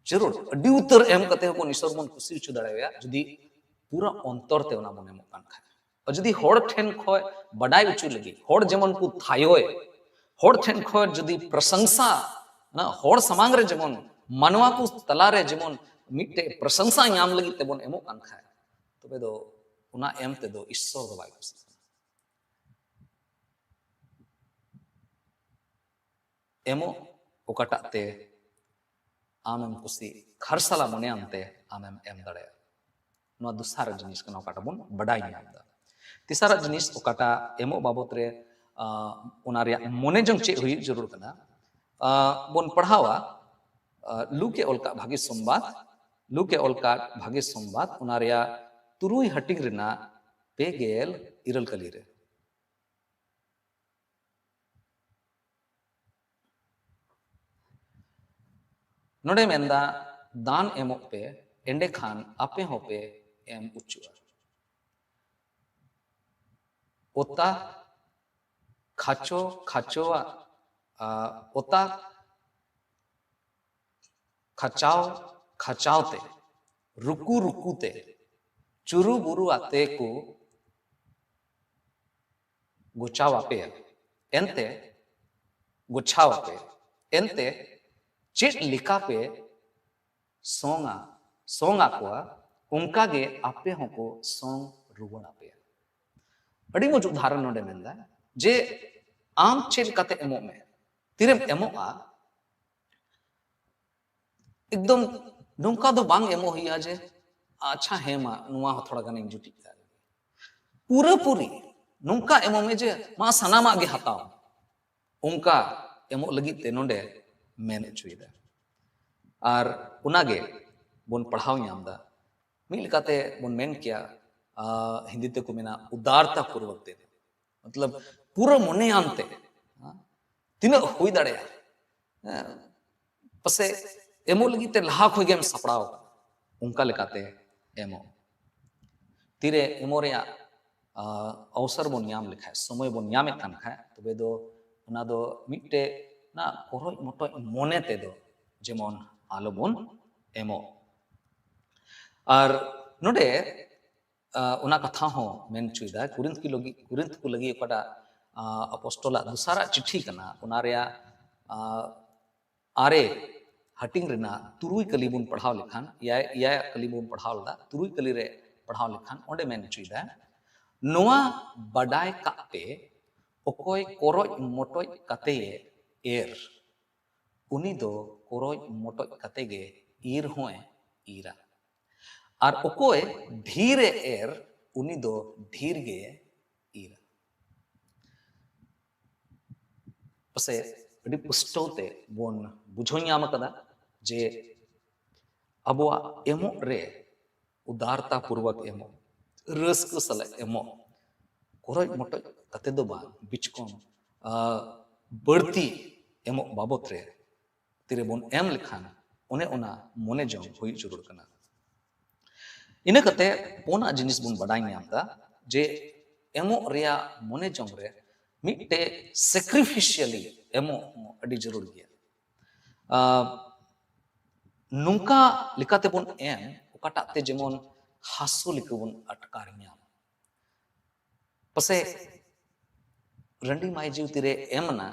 ᱡᱟᱹᱨᱩᱲ ᱟᱹᱰᱤ ᱩᱛᱟᱹᱨ ᱮᱢ ᱠᱟᱛᱮ ᱦᱚᱸ ᱵᱚᱱ ᱤᱥᱥᱚᱨ ᱵᱚᱱ ᱠᱩᱥᱤ ᱦᱚᱪᱚ ᱫᱟᱲᱮᱭᱟᱭᱟ, ᱡᱩᱫᱤ ᱯᱩᱨᱟᱹ ᱚᱱᱛᱚᱨ ᱛᱮ ᱚᱱᱟ ᱵᱚᱱ ᱮᱢᱚᱜ ᱠᱟᱱ ᱠᱷᱟᱡ᱾ ᱟᱨ ᱡᱩᱫᱤ ᱦᱚᱲ ᱴᱷᱮᱱ ᱠᱷᱚᱱ ᱵᱟᱰᱟᱭ ᱦᱚᱪᱚ ᱞᱟᱹᱜᱤᱫ, ᱦᱚᱲ ᱡᱮᱢᱚᱱ ᱠᱚ ᱛᱷᱟᱭᱚᱭ, ᱦᱚᱲ ᱴᱷᱮᱱ ᱠᱷᱚᱱ ᱡᱩᱫᱤ ᱯᱨᱚᱥᱚᱝᱥᱟ, ᱚᱱᱟ ᱦᱚᱲ ᱥᱟᱢᱟᱝ ᱨᱮ ᱡᱮᱢᱚᱱ, ᱢᱟᱱᱣᱟ ᱠᱚ ᱛᱟᱞᱟᱨᱮ ᱡᱮᱢᱚᱱ ᱢᱤᱫᱴᱮᱡ ᱯᱨᱚᱥᱚᱝᱥᱟ ᱧᱟᱢ ᱞᱟᱹᱜᱤᱫ ᱛᱮᱵᱚᱱ ᱮᱢᱚᱜ ᱠᱟᱱ ᱠᱷᱟᱡ, ᱛᱚᱵᱮ ᱫᱚ ᱚᱱᱟ ᱮᱢ ᱛᱮᱫᱚ ᱤᱥᱥᱚᱨ ᱫᱚ ᱵᱟᱭ ᱠᱩᱥᱤᱜ ᱠᱟᱱᱟ᱾ ᱮᱢᱚᱜ ᱚᱠᱟᱴᱟᱜ ᱛᱮ ᱟᱢᱮᱢ ᱠᱩᱥᱤ, ᱠᱷᱟᱨᱥᱟᱞᱟ ᱢᱚᱱᱮᱭᱟᱱ ᱛᱮ ᱟᱢᱮᱢ ᱮᱢ ᱫᱟᱲᱮᱭᱟᱜᱼᱟ᱾ ᱱᱚᱣᱟ ᱫᱚᱥᱟᱨ ᱡᱤᱱᱤᱥ ᱠᱟᱱᱟ, ᱚᱠᱟᱴᱟᱜ ᱵᱚᱱ ᱵᱟᱰᱟᱭ ᱧᱟᱢ ᱮᱫᱟ᱾ ᱛᱮᱥᱟᱨᱟᱜ ᱡᱤᱱᱤᱥ, ᱚᱠᱟᱴᱟᱜ ᱮᱢᱚᱜ ᱵᱟᱵᱚᱛ ᱨᱮ, ᱟᱸ, ᱚᱱᱟ ᱨᱮᱭᱟᱜ ᱢᱚᱱᱮ ᱡᱚᱝ ᱪᱮᱫ ᱦᱩᱭᱩᱜ ᱡᱟᱹᱨᱩᱲ ᱠᱟᱱᱟ, ᱟᱸ, ᱵᱚᱱ ᱯᱟᱲᱦᱟᱣᱟ, ᱟᱸ, ᱞᱩᱠᱮ ᱚᱞ ᱠᱟᱜ ᱵᱷᱟᱹᱜᱤ ᱥᱚᱢᱵᱟᱫ, ᱞᱩᱠᱮ ᱚᱞ ᱠᱟᱜ ᱵᱷᱟᱹᱜᱤ ᱥᱚᱢᱵᱟᱫ, ᱚᱱᱟ ᱨᱮᱭᱟᱜ ᱛᱩᱨᱩᱭ ᱦᱟᱹᱴᱤᱧ ᱨᱮᱱᱟᱜ ᱯᱮ ᱜᱮᱞ ᱤᱨᱟᱹᱞ ᱠᱟᱹᱞᱤ ᱨᱮ᱾ ᱱᱚᱰᱮ ᱢᱮᱱᱫᱟ, ᱫᱟᱱ ᱮᱢᱚᱜ ᱯᱮ, ᱮᱸᱰᱮᱠᱷᱟᱱ ᱟᱯᱮ ᱦᱚᱸᱯᱮ ᱮᱢ ᱚᱪᱚᱜᱼᱟ᱾ ᱚᱛᱟ ᱠᱷᱟᱪᱚ ᱠᱷᱟᱪᱚᱣᱟᱜ, ᱟ, ᱚᱛᱟ ᱠᱷᱟᱪᱟᱣ ᱠᱷᱟᱪᱟᱣ ᱛᱮ, ᱨᱩᱠᱩ ᱨᱩᱠᱩ ᱛᱮ, ᱪᱩᱨᱩ ᱵᱩᱨᱩ ᱟᱛᱮ ᱠᱚ ᱜᱚᱪᱟᱣ ᱟᱯᱮᱭᱟ᱾ ᱮᱱᱛᱮ, ᱜᱚᱪᱷᱟᱣ ᱟᱯᱮ᱾ ᱮᱱᱛᱮ, ᱪᱮᱫ ᱞᱮᱠᱟ ᱯᱮ ᱥᱚᱝᱟ, ᱥᱚᱝ ᱟᱠᱚᱣᱟ, ᱚᱱᱠᱟ ᱜᱮ ᱟᱯᱮ ᱦᱚᱸᱠᱚ ᱥᱚᱝ ᱨᱩᱣᱟᱹᱲ ᱟᱯᱮᱭᱟ᱾ ᱟᱹᱰᱤ ᱢᱚᱡᱽ ᱩᱫᱟᱦᱚᱨᱚᱱ ᱱᱚᱰᱮ ᱢᱮᱱᱫᱟ ᱡᱮ ᱟᱢ ᱪᱮᱫ ᱞᱮᱠᱟᱛᱮ ᱮᱢᱚᱜ ᱢᱮ, ᱛᱤᱨᱮᱢ ᱮᱢᱚᱜᱼᱟ, ᱮᱠᱫᱚᱢ ᱱᱚᱝᱠᱟ ᱫᱚ ᱵᱟᱝ ᱮᱢᱚᱜ ᱦᱩᱭᱩᱜᱼᱟ ᱡᱮ ᱟᱪᱪᱷᱟ ᱦᱮᱸ ᱢᱟ ᱱᱚᱣᱟ ᱦᱚᱸ ᱛᱷᱚᱲᱟ ᱜᱟᱱᱤᱧ ᱡᱩᱴᱤᱡ ᱠᱟᱜ ᱞᱮᱜᱮ᱾ ᱯᱩᱨᱟᱹᱯᱩᱨᱤ ᱱᱚᱝᱠᱟ ᱮᱢᱚᱜ ᱢᱮ ᱡᱮ ᱢᱟ ᱥᱟᱱᱟᱢᱟᱜ ᱜᱮ ᱦᱟᱛᱟᱣ, ᱚᱱᱠᱟ ᱮᱢᱚᱜ ᱞᱟᱹᱜᱤᱫ ᱛᱮ ᱱᱚᱰᱮ ᱢᱮᱱ ᱦᱚᱪᱚᱭᱮᱫᱟ᱾ ᱟᱨ ᱚᱱᱟᱜᱮ ᱵᱚᱱ ᱯᱟᱲᱦᱟᱣ ᱧᱟᱢ ᱮᱫᱟ, ᱢᱤᱫ ᱞᱮᱠᱟᱛᱮ ᱵᱚᱱ ᱢᱮᱱ ᱠᱮᱭᱟ, ᱟᱨ ᱦᱤᱱᱫᱤ ᱛᱮᱠᱚ ᱢᱮᱱᱟ ᱩᱫᱟᱨᱛᱟ ᱯᱩᱨᱵᱚᱠ ᱛᱮ, ᱢᱚᱛᱞᱚᱵ ᱯᱩᱨᱟᱹ ᱢᱚᱱᱮᱭᱟᱱ ᱛᱮ, ᱦᱮᱸ, ᱛᱤᱱᱟᱹᱜ ᱦᱩᱭ ᱫᱟᱲᱮᱭᱟᱜᱼᱟ, ᱦᱮᱸ, ᱯᱟᱥᱮ ᱮᱢᱚᱜ ᱞᱟᱹᱜᱤᱫ ᱛᱮ ᱞᱟᱦᱟ ᱠᱷᱚᱱ ᱜᱮᱢ ᱥᱟᱯᱲᱟᱣ ᱟᱠᱟᱱᱟ, ᱚᱱᱠᱟ ᱞᱮᱠᱟᱛᱮ ᱮᱢᱚᱜ᱾ ᱛᱤᱨᱮ ᱮᱢᱚᱜ ᱨᱮᱭᱟᱜ ᱟᱨ ᱚᱣᱥᱚᱨ ᱵᱚᱱ ᱧᱟᱢ ᱞᱮᱠᱷᱟᱡ, ᱥᱚᱢᱚᱭ ᱵᱚᱱ ᱧᱟᱢᱮᱫ ᱠᱟᱱ ᱠᱷᱟᱡ, ᱛᱚᱵᱮ ᱫᱚ ᱚᱱᱟ ᱫᱚ ᱢᱤᱫᱴᱮᱡ ᱚᱱᱟ ᱠᱚᱨᱚᱡ ᱢᱚᱴᱚᱡ ᱢᱚᱱᱮ ᱛᱮᱫᱚ ᱡᱮᱢᱚᱱ ᱟᱞᱚᱵᱚᱱ ᱮᱢᱚᱜ᱾ ᱟᱨ ᱱᱚᱰᱮ ᱟᱨ ᱚᱱᱟ ᱠᱟᱛᱷᱟ ᱦᱚᱸ ᱢᱮᱱ ᱦᱚᱪᱚᱭᱮᱫᱟ, ᱠᱩᱨᱤᱱᱛ ᱠᱚ ᱞᱟᱹᱜᱤᱫ, ᱠᱩᱨᱤᱱᱛ ᱠᱚ ᱞᱟᱹᱜᱤᱫ ᱚᱠᱟᱴᱟᱜ ᱟᱨ ᱟᱯᱚᱥᱴᱚᱞᱟᱜ ᱫᱚᱥᱟᱨᱟᱜ ᱪᱤᱴᱷᱤ ᱠᱟᱱᱟ, ᱚᱱᱟ ᱨᱮᱭᱟᱜ ᱟᱨ ᱟᱨᱮ ᱦᱟᱹᱴᱤᱧ ᱨᱮᱱᱟᱜ ᱛᱩᱨᱩᱭ ᱠᱟᱹᱞᱤ ᱵᱚᱱ ᱯᱟᱲᱦᱟᱣ ᱞᱮᱠᱷᱟᱱ, ᱮᱭᱟᱭ, ᱮᱭᱟᱭᱟᱜ ᱠᱟᱹᱞᱤ ᱵᱚᱱ ᱯᱟᱲᱦᱟᱣ ᱞᱮᱫᱟ, ᱛᱩᱨᱩᱭ ᱠᱟᱹᱞᱤ ᱨᱮ ᱯᱟᱲᱦᱟᱣ ᱞᱮᱠᱷᱟᱱ ᱚᱸᱰᱮ ᱢᱮᱱ ᱦᱚᱪᱚᱭᱮᱫᱟ, ᱱᱚᱣᱟ ᱵᱟᱰᱟᱭ ᱠᱟᱜ ᱯᱮ, ᱚᱠᱚᱭ ᱠᱚᱨᱚᱡ ᱢᱚᱴᱚᱡ ᱠᱟᱛᱮᱭᱮ ᱮᱨ, ᱩᱱᱤ ᱫᱚ ᱠᱚᱨᱚᱡ ᱢᱚᱴᱚᱡ ᱠᱟᱛᱮ ᱜᱮ ᱤᱨ ᱦᱚᱸᱭ ᱤᱨᱟ᱾ ᱟᱨ ᱚᱠᱚᱭ ᱰᱷᱤᱨᱮ ᱮᱨ, ᱩᱱᱤ ᱫᱚ ᱰᱷᱤᱨ ᱜᱮ ᱤᱨᱟ᱾ ᱯᱟᱥᱮ ᱟᱹᱰᱤ ᱯᱩᱥᱴᱟᱹᱣ ᱛᱮ ᱵᱚᱱ ᱵᱩᱡᱷᱟᱹᱣ ᱧᱟᱢ ᱟᱠᱟᱫᱟ ᱡᱮ ᱟᱵᱚᱣᱟᱜ ᱮᱢᱚᱜ ᱨᱮ ᱩᱫᱟᱨᱛᱟ ᱯᱩᱨᱣᱚᱠ ᱮᱢᱚᱜ, ᱨᱟᱹᱥᱠᱟᱹ ᱥᱟᱞᱟᱜ ᱮᱢᱚᱜ, ᱠᱚᱨᱚᱡ ᱢᱚᱴᱚᱡ ᱠᱟᱛᱮ ᱫᱚ ᱵᱟᱝ, ᱵᱤᱪᱠᱚᱢ, ᱟᱨ ᱵᱟᱹᱲᱛᱤ ᱮᱢᱚᱜ ᱵᱟᱵᱚᱛ ᱨᱮ ᱛᱤᱨᱮᱵᱚᱱ ᱮᱢ ᱞᱮᱠᱷᱟᱱ ᱚᱱᱮ ᱚᱱᱟ ᱢᱚᱱᱮ ᱡᱚᱝ ᱦᱩᱭᱩᱜ ᱡᱟᱹᱨᱩᱲ ᱠᱟᱱᱟ᱾ ᱤᱱᱟᱹ ᱠᱟᱛᱮ ᱯᱩᱱᱟᱜ ᱡᱤᱱᱤᱥ ᱵᱚᱱ ᱵᱟᱰᱟᱭ ᱧᱟᱢ ᱮᱫᱟ ᱡᱮ ᱮᱢᱚᱜ ᱨᱮᱭᱟᱜ ᱢᱚᱱᱮ ᱡᱚᱝ ᱨᱮ ᱢᱤᱫᱴᱮᱡ sacrificially ᱮᱢᱚᱜ ᱦᱚᱸ ᱟᱹᱰᱤ ᱡᱟᱹᱨᱩᱲ ᱜᱮᱭᱟ᱾ ᱟᱨ ᱱᱚᱝᱠᱟ ᱞᱮᱠᱟᱛᱮᱵᱚᱱ ᱮᱢ, ᱚᱠᱟᱴᱟᱜ ᱛᱮ ᱡᱮᱢᱚᱱ ᱦᱟᱹᱥᱩ ᱞᱮᱠᱟ ᱵᱚᱱ ᱟᱴᱠᱟᱨ ᱧᱟᱢ᱾ ᱯᱟᱥᱮ ᱨᱟᱺᱰᱤ ᱢᱟᱹᱭ ᱡᱤᱣᱤ ᱛᱤᱨᱮ ᱮᱢ ᱮᱱᱟ,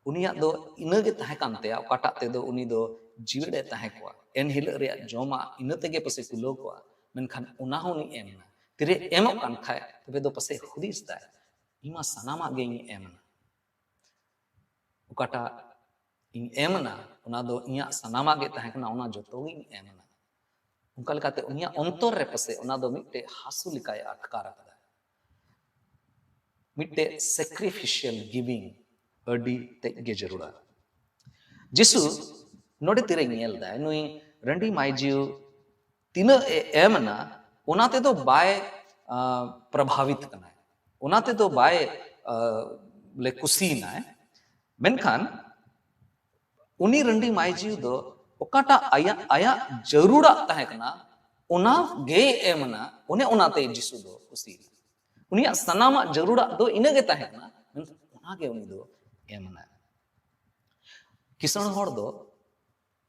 ᱩᱱᱤᱭᱟᱜ ᱫᱚ ᱤᱱᱟᱹᱜᱮ ᱛᱟᱦᱮᱸ ᱠᱟᱱ ᱛᱟᱭᱟ, ᱚᱠᱟᱴᱟᱜ ᱛᱮᱫᱚ ᱩᱱᱤ ᱫᱚ ᱡᱤᱣᱮᱫ ᱮ ᱛᱟᱦᱮᱸ ᱠᱚᱜᱼᱟ᱾ ᱮᱱ ᱦᱤᱞᱳᱜ ᱨᱮᱭᱟᱜ ᱡᱚᱢᱟᱜ ᱤᱱᱟᱹ ᱛᱮᱜᱮ ᱯᱟᱥᱮ ᱠᱩᱞᱟᱹᱣ ᱠᱚᱜᱼᱟ᱾ ᱢᱮᱱᱠᱷᱟᱱ ᱚᱱᱟ ᱦᱚᱸ ᱩᱱᱤ ᱮᱢ ᱮᱱᱟ᱾ ᱛᱤᱨᱮ ᱮᱢᱚᱜ ᱠᱟᱱ ᱠᱷᱟᱡ, ᱛᱚᱵᱮ ᱫᱚ ᱯᱟᱥᱮᱡ ᱦᱩᱫᱤᱥ ᱫᱟᱭ, ᱤᱧ ᱢᱟ ᱥᱟᱱᱟᱢᱟᱜ ᱜᱮ ᱤᱧ ᱮᱢ ᱮᱱᱟ᱾ ᱚᱠᱟᱴᱟᱜ ᱤᱧ ᱮᱢ ᱮᱱᱟ, ᱚᱱᱟ ᱫᱚ ᱤᱧᱟᱹᱜ ᱥᱟᱱᱟᱢᱟᱜ ᱜᱮ ᱛᱟᱦᱮᱸ ᱠᱟᱱᱟ, ᱚᱱᱟ ᱡᱚᱛᱚ ᱜᱤᱧ ᱮᱢ ᱮᱱᱟ᱾ ᱚᱱᱠᱟ ᱞᱮᱠᱟᱛᱮ ᱩᱱᱤᱭᱟᱜ ᱚᱱᱛᱚᱨ ᱨᱮ ᱯᱟᱥᱮᱡ ᱚᱱᱟ ᱫᱚ ᱢᱤᱫᱴᱮᱡ ᱦᱟᱹᱥᱩ ᱞᱮᱠᱟᱭ ᱟᱴᱠᱟᱨ ᱟᱠᱟᱫᱟ, ᱢᱤᱫᱴᱮᱡ sacrificial giving ᱟᱹᱰᱤ ᱛᱮᱫ ᱜᱮ ᱡᱟᱹᱨᱩᱲᱟ᱾ ᱡᱤᱥᱩ ᱱᱚᱰᱮ ᱛᱤᱨᱮ ᱧᱮᱞ ᱫᱟᱭ, ᱱᱩᱭ ᱨᱟᱺᱰᱤ ᱢᱟᱹᱭ ᱡᱤᱣᱤ ᱛᱤᱱᱟᱹᱜ ᱮ ᱮᱢ ᱮᱱᱟ, ᱚᱱᱟ ᱛᱮᱫᱚ ᱵᱟᱭ, ᱟ, ᱯᱨᱚᱵᱷᱟᱵᱤᱛ ᱠᱟᱱᱟᱭ, ᱚᱱᱟ ᱛᱮᱫᱚ ᱵᱟᱭ, ᱟ, ᱞᱮ ᱠᱩᱥᱤᱭᱮᱱᱟᱭ᱾ ᱢᱮᱱᱠᱷᱟᱱ ᱩᱱᱤ ᱨᱟᱺᱰᱤ ᱢᱟᱹᱭ ᱡᱤᱣᱤ ᱫᱚ ᱚᱠᱟᱴᱟᱜ ᱟᱭᱟᱜ, ᱟᱭᱟᱜ ᱡᱟᱹᱨᱩᱲᱟᱜ ᱛᱟᱦᱮᱸ ᱠᱟᱱᱟ, ᱚᱱᱟ ᱜᱮᱭ ᱮᱢ ᱮᱱᱟ᱾ ᱚᱱᱮ ᱚᱱᱟᱛᱮ ᱡᱤᱥᱩ ᱫᱚ ᱠᱩᱥᱤᱭᱮᱱᱟ᱾ ᱩᱱᱤᱭᱟᱜ ᱥᱟᱱᱟᱢᱟᱜ ᱡᱟᱹᱨᱩᱲᱟᱜ ᱫᱚ ᱤᱱᱟᱹᱜᱮ ᱛᱟᱦᱮᱸ ᱠᱟᱱᱟ, ᱢᱮᱱᱠᱷᱟᱱ ᱚᱱᱟᱜᱮ ᱩᱱᱤ ᱫᱚ ᱮᱢ ᱮᱱᱟ᱾ ᱠᱤᱥᱟᱹᱬ ᱦᱚᱲ ᱫᱚ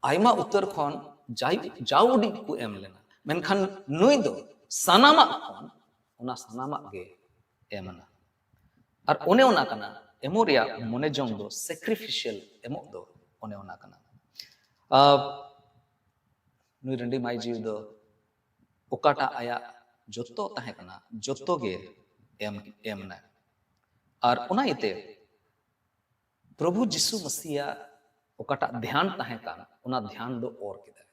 ᱟᱭᱢᱟ ᱩᱛᱟᱹᱨ ᱠᱷᱚᱱ ᱡᱟᱭ-, ᱡᱟᱣ ᱩᱰᱤᱡ ᱠᱚ ᱮᱢ ᱞᱮᱱᱟ, ᱢᱮᱱᱠᱷᱟᱱ ᱱᱩᱭ ᱫᱚ ᱥᱟᱱᱟᱢᱟᱜ ᱠᱷᱚᱱ ᱚᱱᱟ ᱥᱟᱱᱟᱢᱟᱜ ᱜᱮ ᱮᱢ ᱮᱱᱟ᱾ ᱟᱨ ᱚᱱᱮ ᱚᱱᱟ ᱠᱟᱱᱟ ᱮᱢᱚᱜ ᱨᱮᱭᱟᱜ ᱢᱚᱱᱮ ᱡᱚᱝ ᱫᱚ, sacrificial ᱮᱢᱚᱜ ᱫᱚ ᱚᱱᱮ ᱚᱱᱟ ᱠᱟᱱᱟ᱾ ᱟᱨ ᱱᱩᱭ ᱨᱟᱺᱰᱤ ᱢᱟᱹᱭ ᱡᱤᱣᱤ ᱫᱚ ᱚᱠᱟᱴᱟᱜ ᱟᱭᱟᱜ ᱡᱚᱛᱚ ᱛᱟᱦᱮᱸ ᱠᱟᱱᱟ, ᱡᱚᱛᱚ ᱜᱮ ᱮᱢ, ᱮᱢ ᱮᱱᱟᱭ᱾ ᱟᱨ ᱚᱱᱟ ᱤᱭᱟᱹᱛᱮ ᱯᱨᱚᱵᱷᱩ ᱡᱤᱥᱩ ᱢᱟᱥᱤᱭᱟᱜ ᱚᱠᱟᱴᱟᱜ ᱫᱷᱮᱭᱟᱱ ᱛᱟᱦᱮᱸ ᱠᱟᱱ, ᱚᱱᱟ ᱫᱷᱮᱭᱟᱱ ᱫᱚ ᱚᱨ ᱠᱮᱫᱟᱭ᱾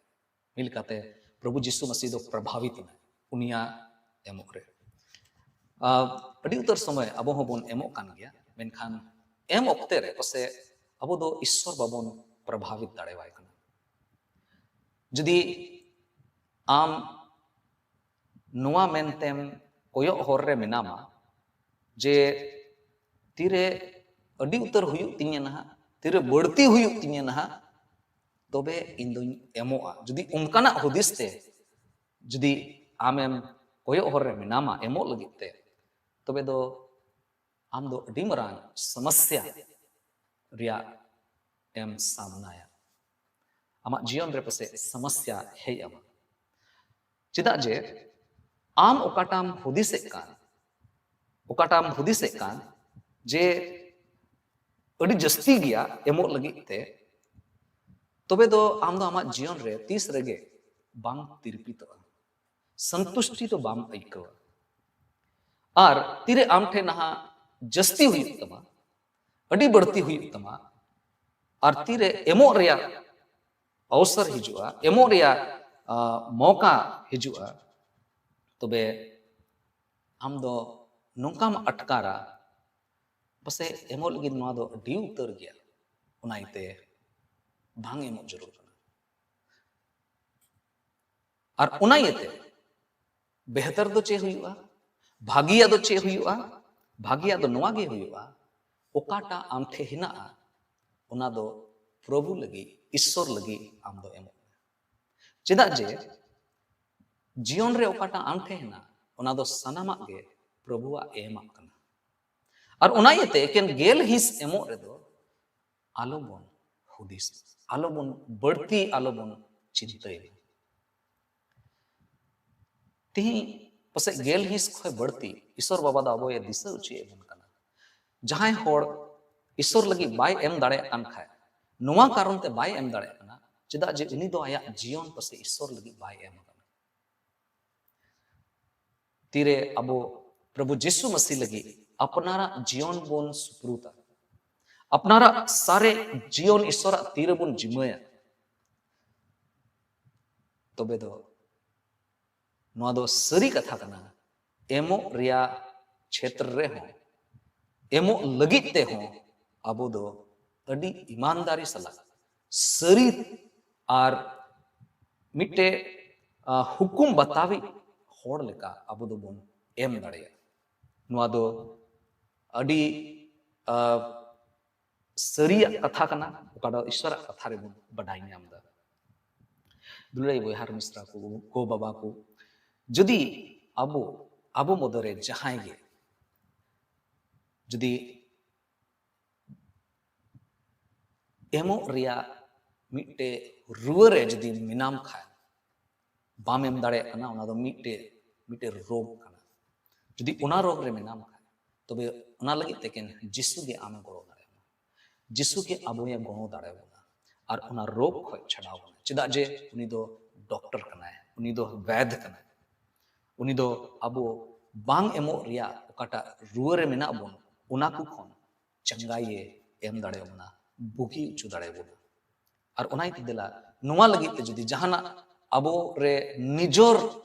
ᱢᱤᱫ ᱞᱮᱠᱟᱛᱮ ᱯᱨᱚᱵᱷᱩ ᱡᱤᱥᱩ ᱢᱟᱥᱤ ᱫᱚ ᱯᱨᱚᱵᱷᱟᱵᱤᱛ ᱮᱱᱟᱭ ᱩᱱᱤᱭᱟᱜ ᱮᱢᱚᱜ ᱨᱮ᱾ ᱟᱨ ᱟᱹᱰᱤ ᱩᱛᱟᱹᱨ ᱥᱚᱢᱚᱭ ᱟᱵᱚ ᱦᱚᱸᱵᱚᱱ ᱮᱢᱚᱜ ᱠᱟᱱ ᱜᱮᱭᱟ, ᱢᱮᱱᱠᱷᱟᱱ ᱮᱢ ᱚᱠᱛᱮ ᱨᱮ ᱯᱟᱥᱮ ᱟᱵᱚ ᱫᱚ ᱤᱥᱥᱚᱨ ᱵᱟᱵᱚᱱ ᱯᱨᱚᱵᱷᱟᱵᱤᱛ ᱫᱟᱲᱮᱣᱟᱭ ᱠᱟᱱᱟ᱾ ᱡᱩᱫᱤ ᱟᱢ ᱱᱚᱣᱟ ᱢᱮᱱᱛᱮᱢ ᱠᱚᱭᱚᱜ ᱦᱚᱨ ᱨᱮ ᱢᱮᱱᱟᱢᱟ ᱡᱮ ᱛᱤᱨᱮ ᱟᱹᱰᱤ ᱩᱛᱟᱹᱨ ᱦᱩᱭᱩᱜ ᱛᱤᱧᱟᱹ ᱱᱟᱦᱟᱜ, ᱛᱤᱨᱮ ᱵᱟᱹᱲᱛᱤ ᱦᱩᱭᱩᱜ ᱛᱤᱧᱟᱹ ᱱᱟᱦᱟᱜ, ᱛᱚᱵᱮ ᱤᱧ ᱫᱚᱧ ᱮᱢᱚᱜᱼᱟ᱾ ᱡᱩᱫᱤ ᱚᱱᱠᱟᱱᱟᱜ ᱦᱩᱫᱤᱥ ᱛᱮ ᱡᱩᱫᱤ ᱟᱢᱮᱢ ᱠᱚᱭᱚᱜ ᱦᱚᱨ ᱨᱮ ᱢᱮᱱᱟᱢᱟ ᱮᱢᱚᱜ ᱞᱟᱹᱜᱤᱫ ᱛᱮ, ᱛᱚᱵᱮ ᱫᱚ ᱟᱢ ᱫᱚ ᱟᱹᱰᱤ ᱢᱟᱨᱟᱝ ᱥᱚᱢᱚᱥᱥᱟ ᱨᱮᱭᱟᱜ ᱮᱢ ᱥᱟᱢᱱᱟᱭᱟ᱾ ᱟᱢᱟᱜ ᱡᱤᱭᱚᱱ ᱨᱮ ᱯᱟᱥᱮᱡ ᱥᱚᱢᱚᱥᱥᱟ ᱦᱮᱡ ᱟᱢᱟ᱾ ᱪᱮᱫᱟᱜ ᱡᱮ ᱟᱢ ᱚᱠᱟᱴᱟᱢ ᱦᱩᱫᱤᱥᱮᱫ ᱠᱟᱱ, ᱚᱠᱟᱴᱟᱢ ᱦᱩᱫᱤᱥᱮᱫ ᱠᱟᱱ ᱡᱮ ᱟᱹᱰᱤ ᱡᱟᱹᱥᱛᱤ ᱜᱮᱭᱟ ᱮᱢᱚᱜ ᱞᱟᱹᱜᱤᱫ ᱛᱮ, ᱛᱚᱵᱮ ᱫᱚ ᱟᱢ ᱫᱚ ᱟᱢᱟᱜ ᱡᱤᱭᱚᱱ ᱨᱮ ᱛᱤᱥ ᱨᱮᱜᱮ ᱵᱟᱝ ᱛᱤᱨᱯᱤᱛᱚᱜᱼᱟ᱾ ᱥᱚᱱᱛᱩᱥᱴᱤ ᱫᱚ ᱵᱟᱢ ᱟᱹᱭᱠᱟᱹᱣᱟ᱾ ᱟᱨ ᱛᱤᱨᱮ ᱟᱢ ᱴᱷᱮᱱ ᱱᱟᱦᱟᱜ ᱡᱟᱹᱥᱛᱤ ᱦᱩᱭᱩᱜ ᱛᱟᱢᱟ, ᱟᱹᱰᱤ ᱵᱟᱹᱲᱛᱤ ᱦᱩᱭᱩᱜ ᱛᱟᱢᱟ, ᱟᱨ ᱛᱤᱨᱮ ᱮᱢᱚᱜ ᱨᱮᱭᱟᱜ ᱚᱣᱥᱚᱨ ᱦᱤᱡᱩᱜᱼᱟ, ᱮᱢᱚᱜ ᱨᱮᱭᱟᱜ ᱟ, ᱢᱚᱣᱠᱟ ᱦᱤᱡᱩᱜᱼᱟ, ᱛᱚᱵᱮ ᱟᱢ ᱫᱚ ᱱᱚᱝᱠᱟᱢ ᱟᱴᱠᱟᱨᱟ, ᱯᱟᱥᱮ ᱮᱢᱚᱜ ᱞᱟᱹᱜᱤᱫ ᱱᱚᱣᱟ ᱫᱚ ᱟᱹᱰᱤ ᱩᱛᱟᱹᱨ ᱜᱮᱭᱟ, ᱚᱱᱟ ᱤᱭᱟᱹᱛᱮ ᱵᱟᱝ ᱮᱢᱚᱜ ᱡᱟᱹᱨᱩᱲ ᱠᱟᱱᱟ᱾ ᱟᱨ ᱚᱱᱟ ᱤᱭᱟᱹᱛᱮ ᱵᱮᱦᱛᱟᱨ ᱫᱚ ᱪᱮᱫ ᱦᱩᱭᱩᱜᱼᱟ? ᱵᱷᱟᱹᱜᱤᱭᱟᱜ ᱫᱚ ᱪᱮᱫ ᱦᱩᱭᱩᱜᱼᱟ? ᱵᱷᱟᱹᱜᱤᱭᱟᱜ ᱫᱚ ᱱᱚᱣᱟ ᱜᱮ ᱦᱩᱭᱩᱜᱼᱟ, ᱚᱠᱟᱴᱟᱜ ᱟᱢ ᱴᱷᱮᱱ ᱦᱮᱱᱟᱜᱼᱟ, ᱚᱱᱟ ᱫᱚ ᱯᱨᱚᱵᱷᱩ ᱞᱟᱹᱜᱤᱫ, ᱤᱥᱥᱚᱨ ᱞᱟᱹᱜᱤᱫ ᱟᱢ ᱫᱚ ᱮᱢᱚᱜ ᱢᱮ᱾ ᱪᱮᱫᱟᱜ ᱡᱮ ᱡᱤᱭᱚᱱ ᱨᱮ ᱚᱠᱟᱴᱟᱜ ᱟᱢ ᱴᱷᱮᱱ ᱦᱮᱱᱟᱜᱼᱟ, ᱚᱱᱟ ᱫᱚ ᱥᱟᱱᱟᱢᱟᱜ ᱜᱮ ᱯᱨᱚᱵᱷᱩᱣᱟᱜ ᱮ ᱮᱢᱟᱜ ᱠᱟᱱᱟ᱾ ᱟᱨ ᱚᱱᱟ ᱤᱭᱟᱹᱛᱮ ᱮᱠᱮᱱ ᱜᱮᱞ ᱦᱤᱸᱥ ᱮᱢᱚᱜ ᱨᱮᱫᱚ ᱟᱞᱚᱵᱚᱱ ᱦᱩᱫᱤᱥ, ᱟᱞᱚᱵᱚᱱ ᱵᱟᱹᱲᱛᱤ, ᱟᱞᱚᱵᱚᱱ ᱪᱤᱱᱛᱟᱹᱭ ᱢᱟ᱾ ᱛᱮᱦᱮᱧ ᱯᱟᱥᱮᱡ ᱜᱮᱞ ᱦᱤᱸᱥ ᱠᱷᱚᱱ ᱵᱟᱹᱲᱛᱤ ᱤᱥᱚᱨ ᱵᱟᱵᱟ ᱫᱚ ᱟᱵᱚᱭ ᱫᱤᱥᱟᱹ ᱦᱚᱪᱚᱭᱮᱫ ᱵᱚᱱ ᱠᱟᱱᱟ᱾ ᱡᱟᱦᱟᱸᱭ ᱦᱚᱲ ᱤᱥᱚᱨ ᱞᱟᱹᱜᱤᱫ ᱵᱟᱭ ᱮᱢ ᱫᱟᱲᱮᱭᱟᱜ ᱠᱟᱱ ᱠᱷᱟᱡ, ᱱᱚᱣᱟ ᱠᱟᱨᱚᱱ ᱛᱮ ᱵᱟᱭ ᱮᱢ ᱫᱟᱲᱮᱭᱟᱜ ᱠᱟᱱᱟ, ᱪᱮᱫᱟᱜ ᱡᱮ ᱩᱱᱤ ᱫᱚ ᱟᱭᱟᱜ ᱡᱤᱭᱚᱱ ᱯᱟᱥᱮᱡ ᱤᱥᱚᱨ ᱞᱟᱹᱜᱤᱫ ᱵᱟᱭ ᱮᱢ ᱟᱠᱟᱱᱟ᱾ ᱛᱤᱨᱮ ᱟᱵᱚ ᱯᱨᱚᱵᱷᱩ ᱡᱤᱥᱩ ᱢᱟᱹᱥᱤ ᱞᱟᱹᱜᱤᱫ ᱟᱯᱱᱟᱨᱟᱜ ᱡᱤᱭᱚᱱ ᱵᱚᱱ ᱥᱩᱯᱨᱩᱫᱟ, ᱟᱯᱱᱟᱨᱟᱜ ᱥᱟᱨᱮ ᱡᱤᱭᱚᱱ ᱤᱥᱚᱨᱟᱜ ᱛᱤ ᱨᱮᱵᱚᱱ ᱡᱤᱢᱟᱹᱭᱟ, ᱛᱚᱵᱮ ᱫᱚ ᱱᱚᱣᱟ ᱫᱚ ᱥᱟᱹᱨᱤ ᱠᱟᱛᱷᱟ ᱠᱟᱱᱟ᱾ ᱮᱢᱚᱜ ᱨᱮᱭᱟᱜ ᱪᱷᱮᱛᱨᱚ ᱨᱮᱦᱚᱸ, ᱮᱢᱚᱜ ᱞᱟᱹᱜᱤᱫ ᱛᱮᱦᱚᱸ ᱟᱵᱚ ᱫᱚ ᱟᱹᱰᱤ ᱤᱢᱟᱱᱫᱟᱨᱤ ᱥᱟᱞᱟᱜ ᱥᱟᱹᱨᱤ ᱟᱨ ᱢᱤᱫᱴᱮᱡ, ᱟ, ᱦᱩᱠᱩᱢ ᱵᱟᱛᱟᱣᱤᱡ ᱦᱚᱲ ᱞᱮᱠᱟ ᱟᱵᱚ ᱫᱚᱵᱚᱱ ᱮᱢ ᱫᱟᱲᱮᱭᱟᱜᱼᱟ᱾ ᱱᱚᱣᱟ ᱫᱚ ᱟᱹᱰᱤ, ᱟ, ᱥᱟᱹᱨᱤᱭᱟᱜ ᱠᱟᱛᱷᱟ ᱠᱟᱱᱟ, ᱚᱠᱟ ᱫᱚ ᱤᱥᱚᱨᱟᱜ ᱠᱟᱛᱷᱟ ᱨᱮᱵᱚᱱ ᱵᱟᱰᱟᱭ ᱧᱟᱢ ᱮᱫᱟ᱾ ᱫᱩᱞᱟᱹᱲᱤᱭᱟᱹ ᱵᱚᱭᱦᱟ ᱟᱨ ᱢᱤᱥᱨᱟ ᱠᱚ, ᱜᱚ ᱵᱟᱵᱟ ᱠᱚ, ᱡᱩᱫᱤ ᱟᱵᱚ, ᱟᱵᱚ ᱢᱚᱫᱽᱫᱷᱮ ᱨᱮ ᱡᱟᱦᱟᱸᱭ ᱜᱮ ᱡᱩᱫᱤ ᱮᱢᱚᱜ ᱨᱮᱭᱟᱜ ᱢᱤᱫᱴᱮᱡ ᱨᱩᱣᱟᱹ ᱨᱮ ᱡᱩᱫᱤ ᱢᱮᱱᱟᱢ ᱠᱷᱟᱱ, ᱵᱟᱢ ᱮᱢ ᱫᱟᱲᱮᱭᱟᱜ ᱠᱟᱱᱟ, ᱚᱱᱟ ᱫᱚ ᱢᱤᱫᱴᱮᱡ, ᱢᱤᱫᱴᱮᱡ ᱨᱳᱜᱽ ᱠᱟᱱᱟ᱾ ᱡᱩᱫᱤ ᱚᱱᱟ ᱨᱳᱜᱽ ᱨᱮ ᱢᱮᱱᱟᱢ ᱠᱷᱟᱱ, ᱛᱚᱵᱮ ᱚᱱᱟ ᱞᱟᱹᱜᱤᱫ ᱛᱮ ᱮᱠᱮᱱ ᱡᱤᱥᱩ ᱜᱮ ᱟᱢᱮ ᱜᱚᱲᱚ ᱫᱟᱲᱮᱭᱟᱢᱟ᱾ ᱡᱤᱥᱩ ᱜᱮ ᱟᱵᱚᱭ ᱜᱚᱲᱚ ᱫᱟᱲᱮᱭᱟᱵᱚᱱᱟ ᱟᱨ ᱚᱱᱟ ᱨᱳᱜᱽ ᱠᱷᱚᱱ ᱪᱷᱟᱰᱟᱣ ᱵᱚᱱᱟ, ᱪᱮᱫᱟᱜ ᱡᱮ ᱩᱱᱤ ᱫᱚ ᱰᱚᱠᱴᱚᱨ ᱠᱟᱱᱟᱭ, ᱩᱱᱤ ᱫᱚ ᱵᱮᱫ ᱠᱟᱱᱟᱭ᱾ ᱩᱱᱤ ᱫᱚ ᱟᱵᱚ ᱵᱟᱝ ᱮᱢᱚᱜ ᱨᱮᱭᱟᱜ ᱚᱠᱟᱴᱟᱜ ᱨᱩᱣᱟᱹ ᱨᱮ ᱢᱮᱱᱟᱜ ᱵᱚᱱ, ᱚᱱᱟ ᱠᱚ ᱠᱷᱚᱱ ᱪᱟᱸᱜᱟᱭᱮ ᱮᱢ ᱫᱟᱲᱮᱭᱟᱵᱚᱱᱟ, ᱵᱩᱜᱤ ᱦᱚᱪᱚ ᱫᱟᱲᱮᱭᱟᱵᱚᱱᱟ᱾ ᱟᱨ ᱚᱱᱟ ᱤᱭᱟᱹᱛᱮ ᱫᱮᱞᱟ, ᱱᱚᱣᱟ ᱞᱟᱹᱜᱤᱫ ᱛᱮ ᱡᱩᱫᱤ ᱡᱟᱦᱟᱱᱟᱜ ᱟᱵᱚ ᱨᱮ ᱱᱤᱡᱚᱨ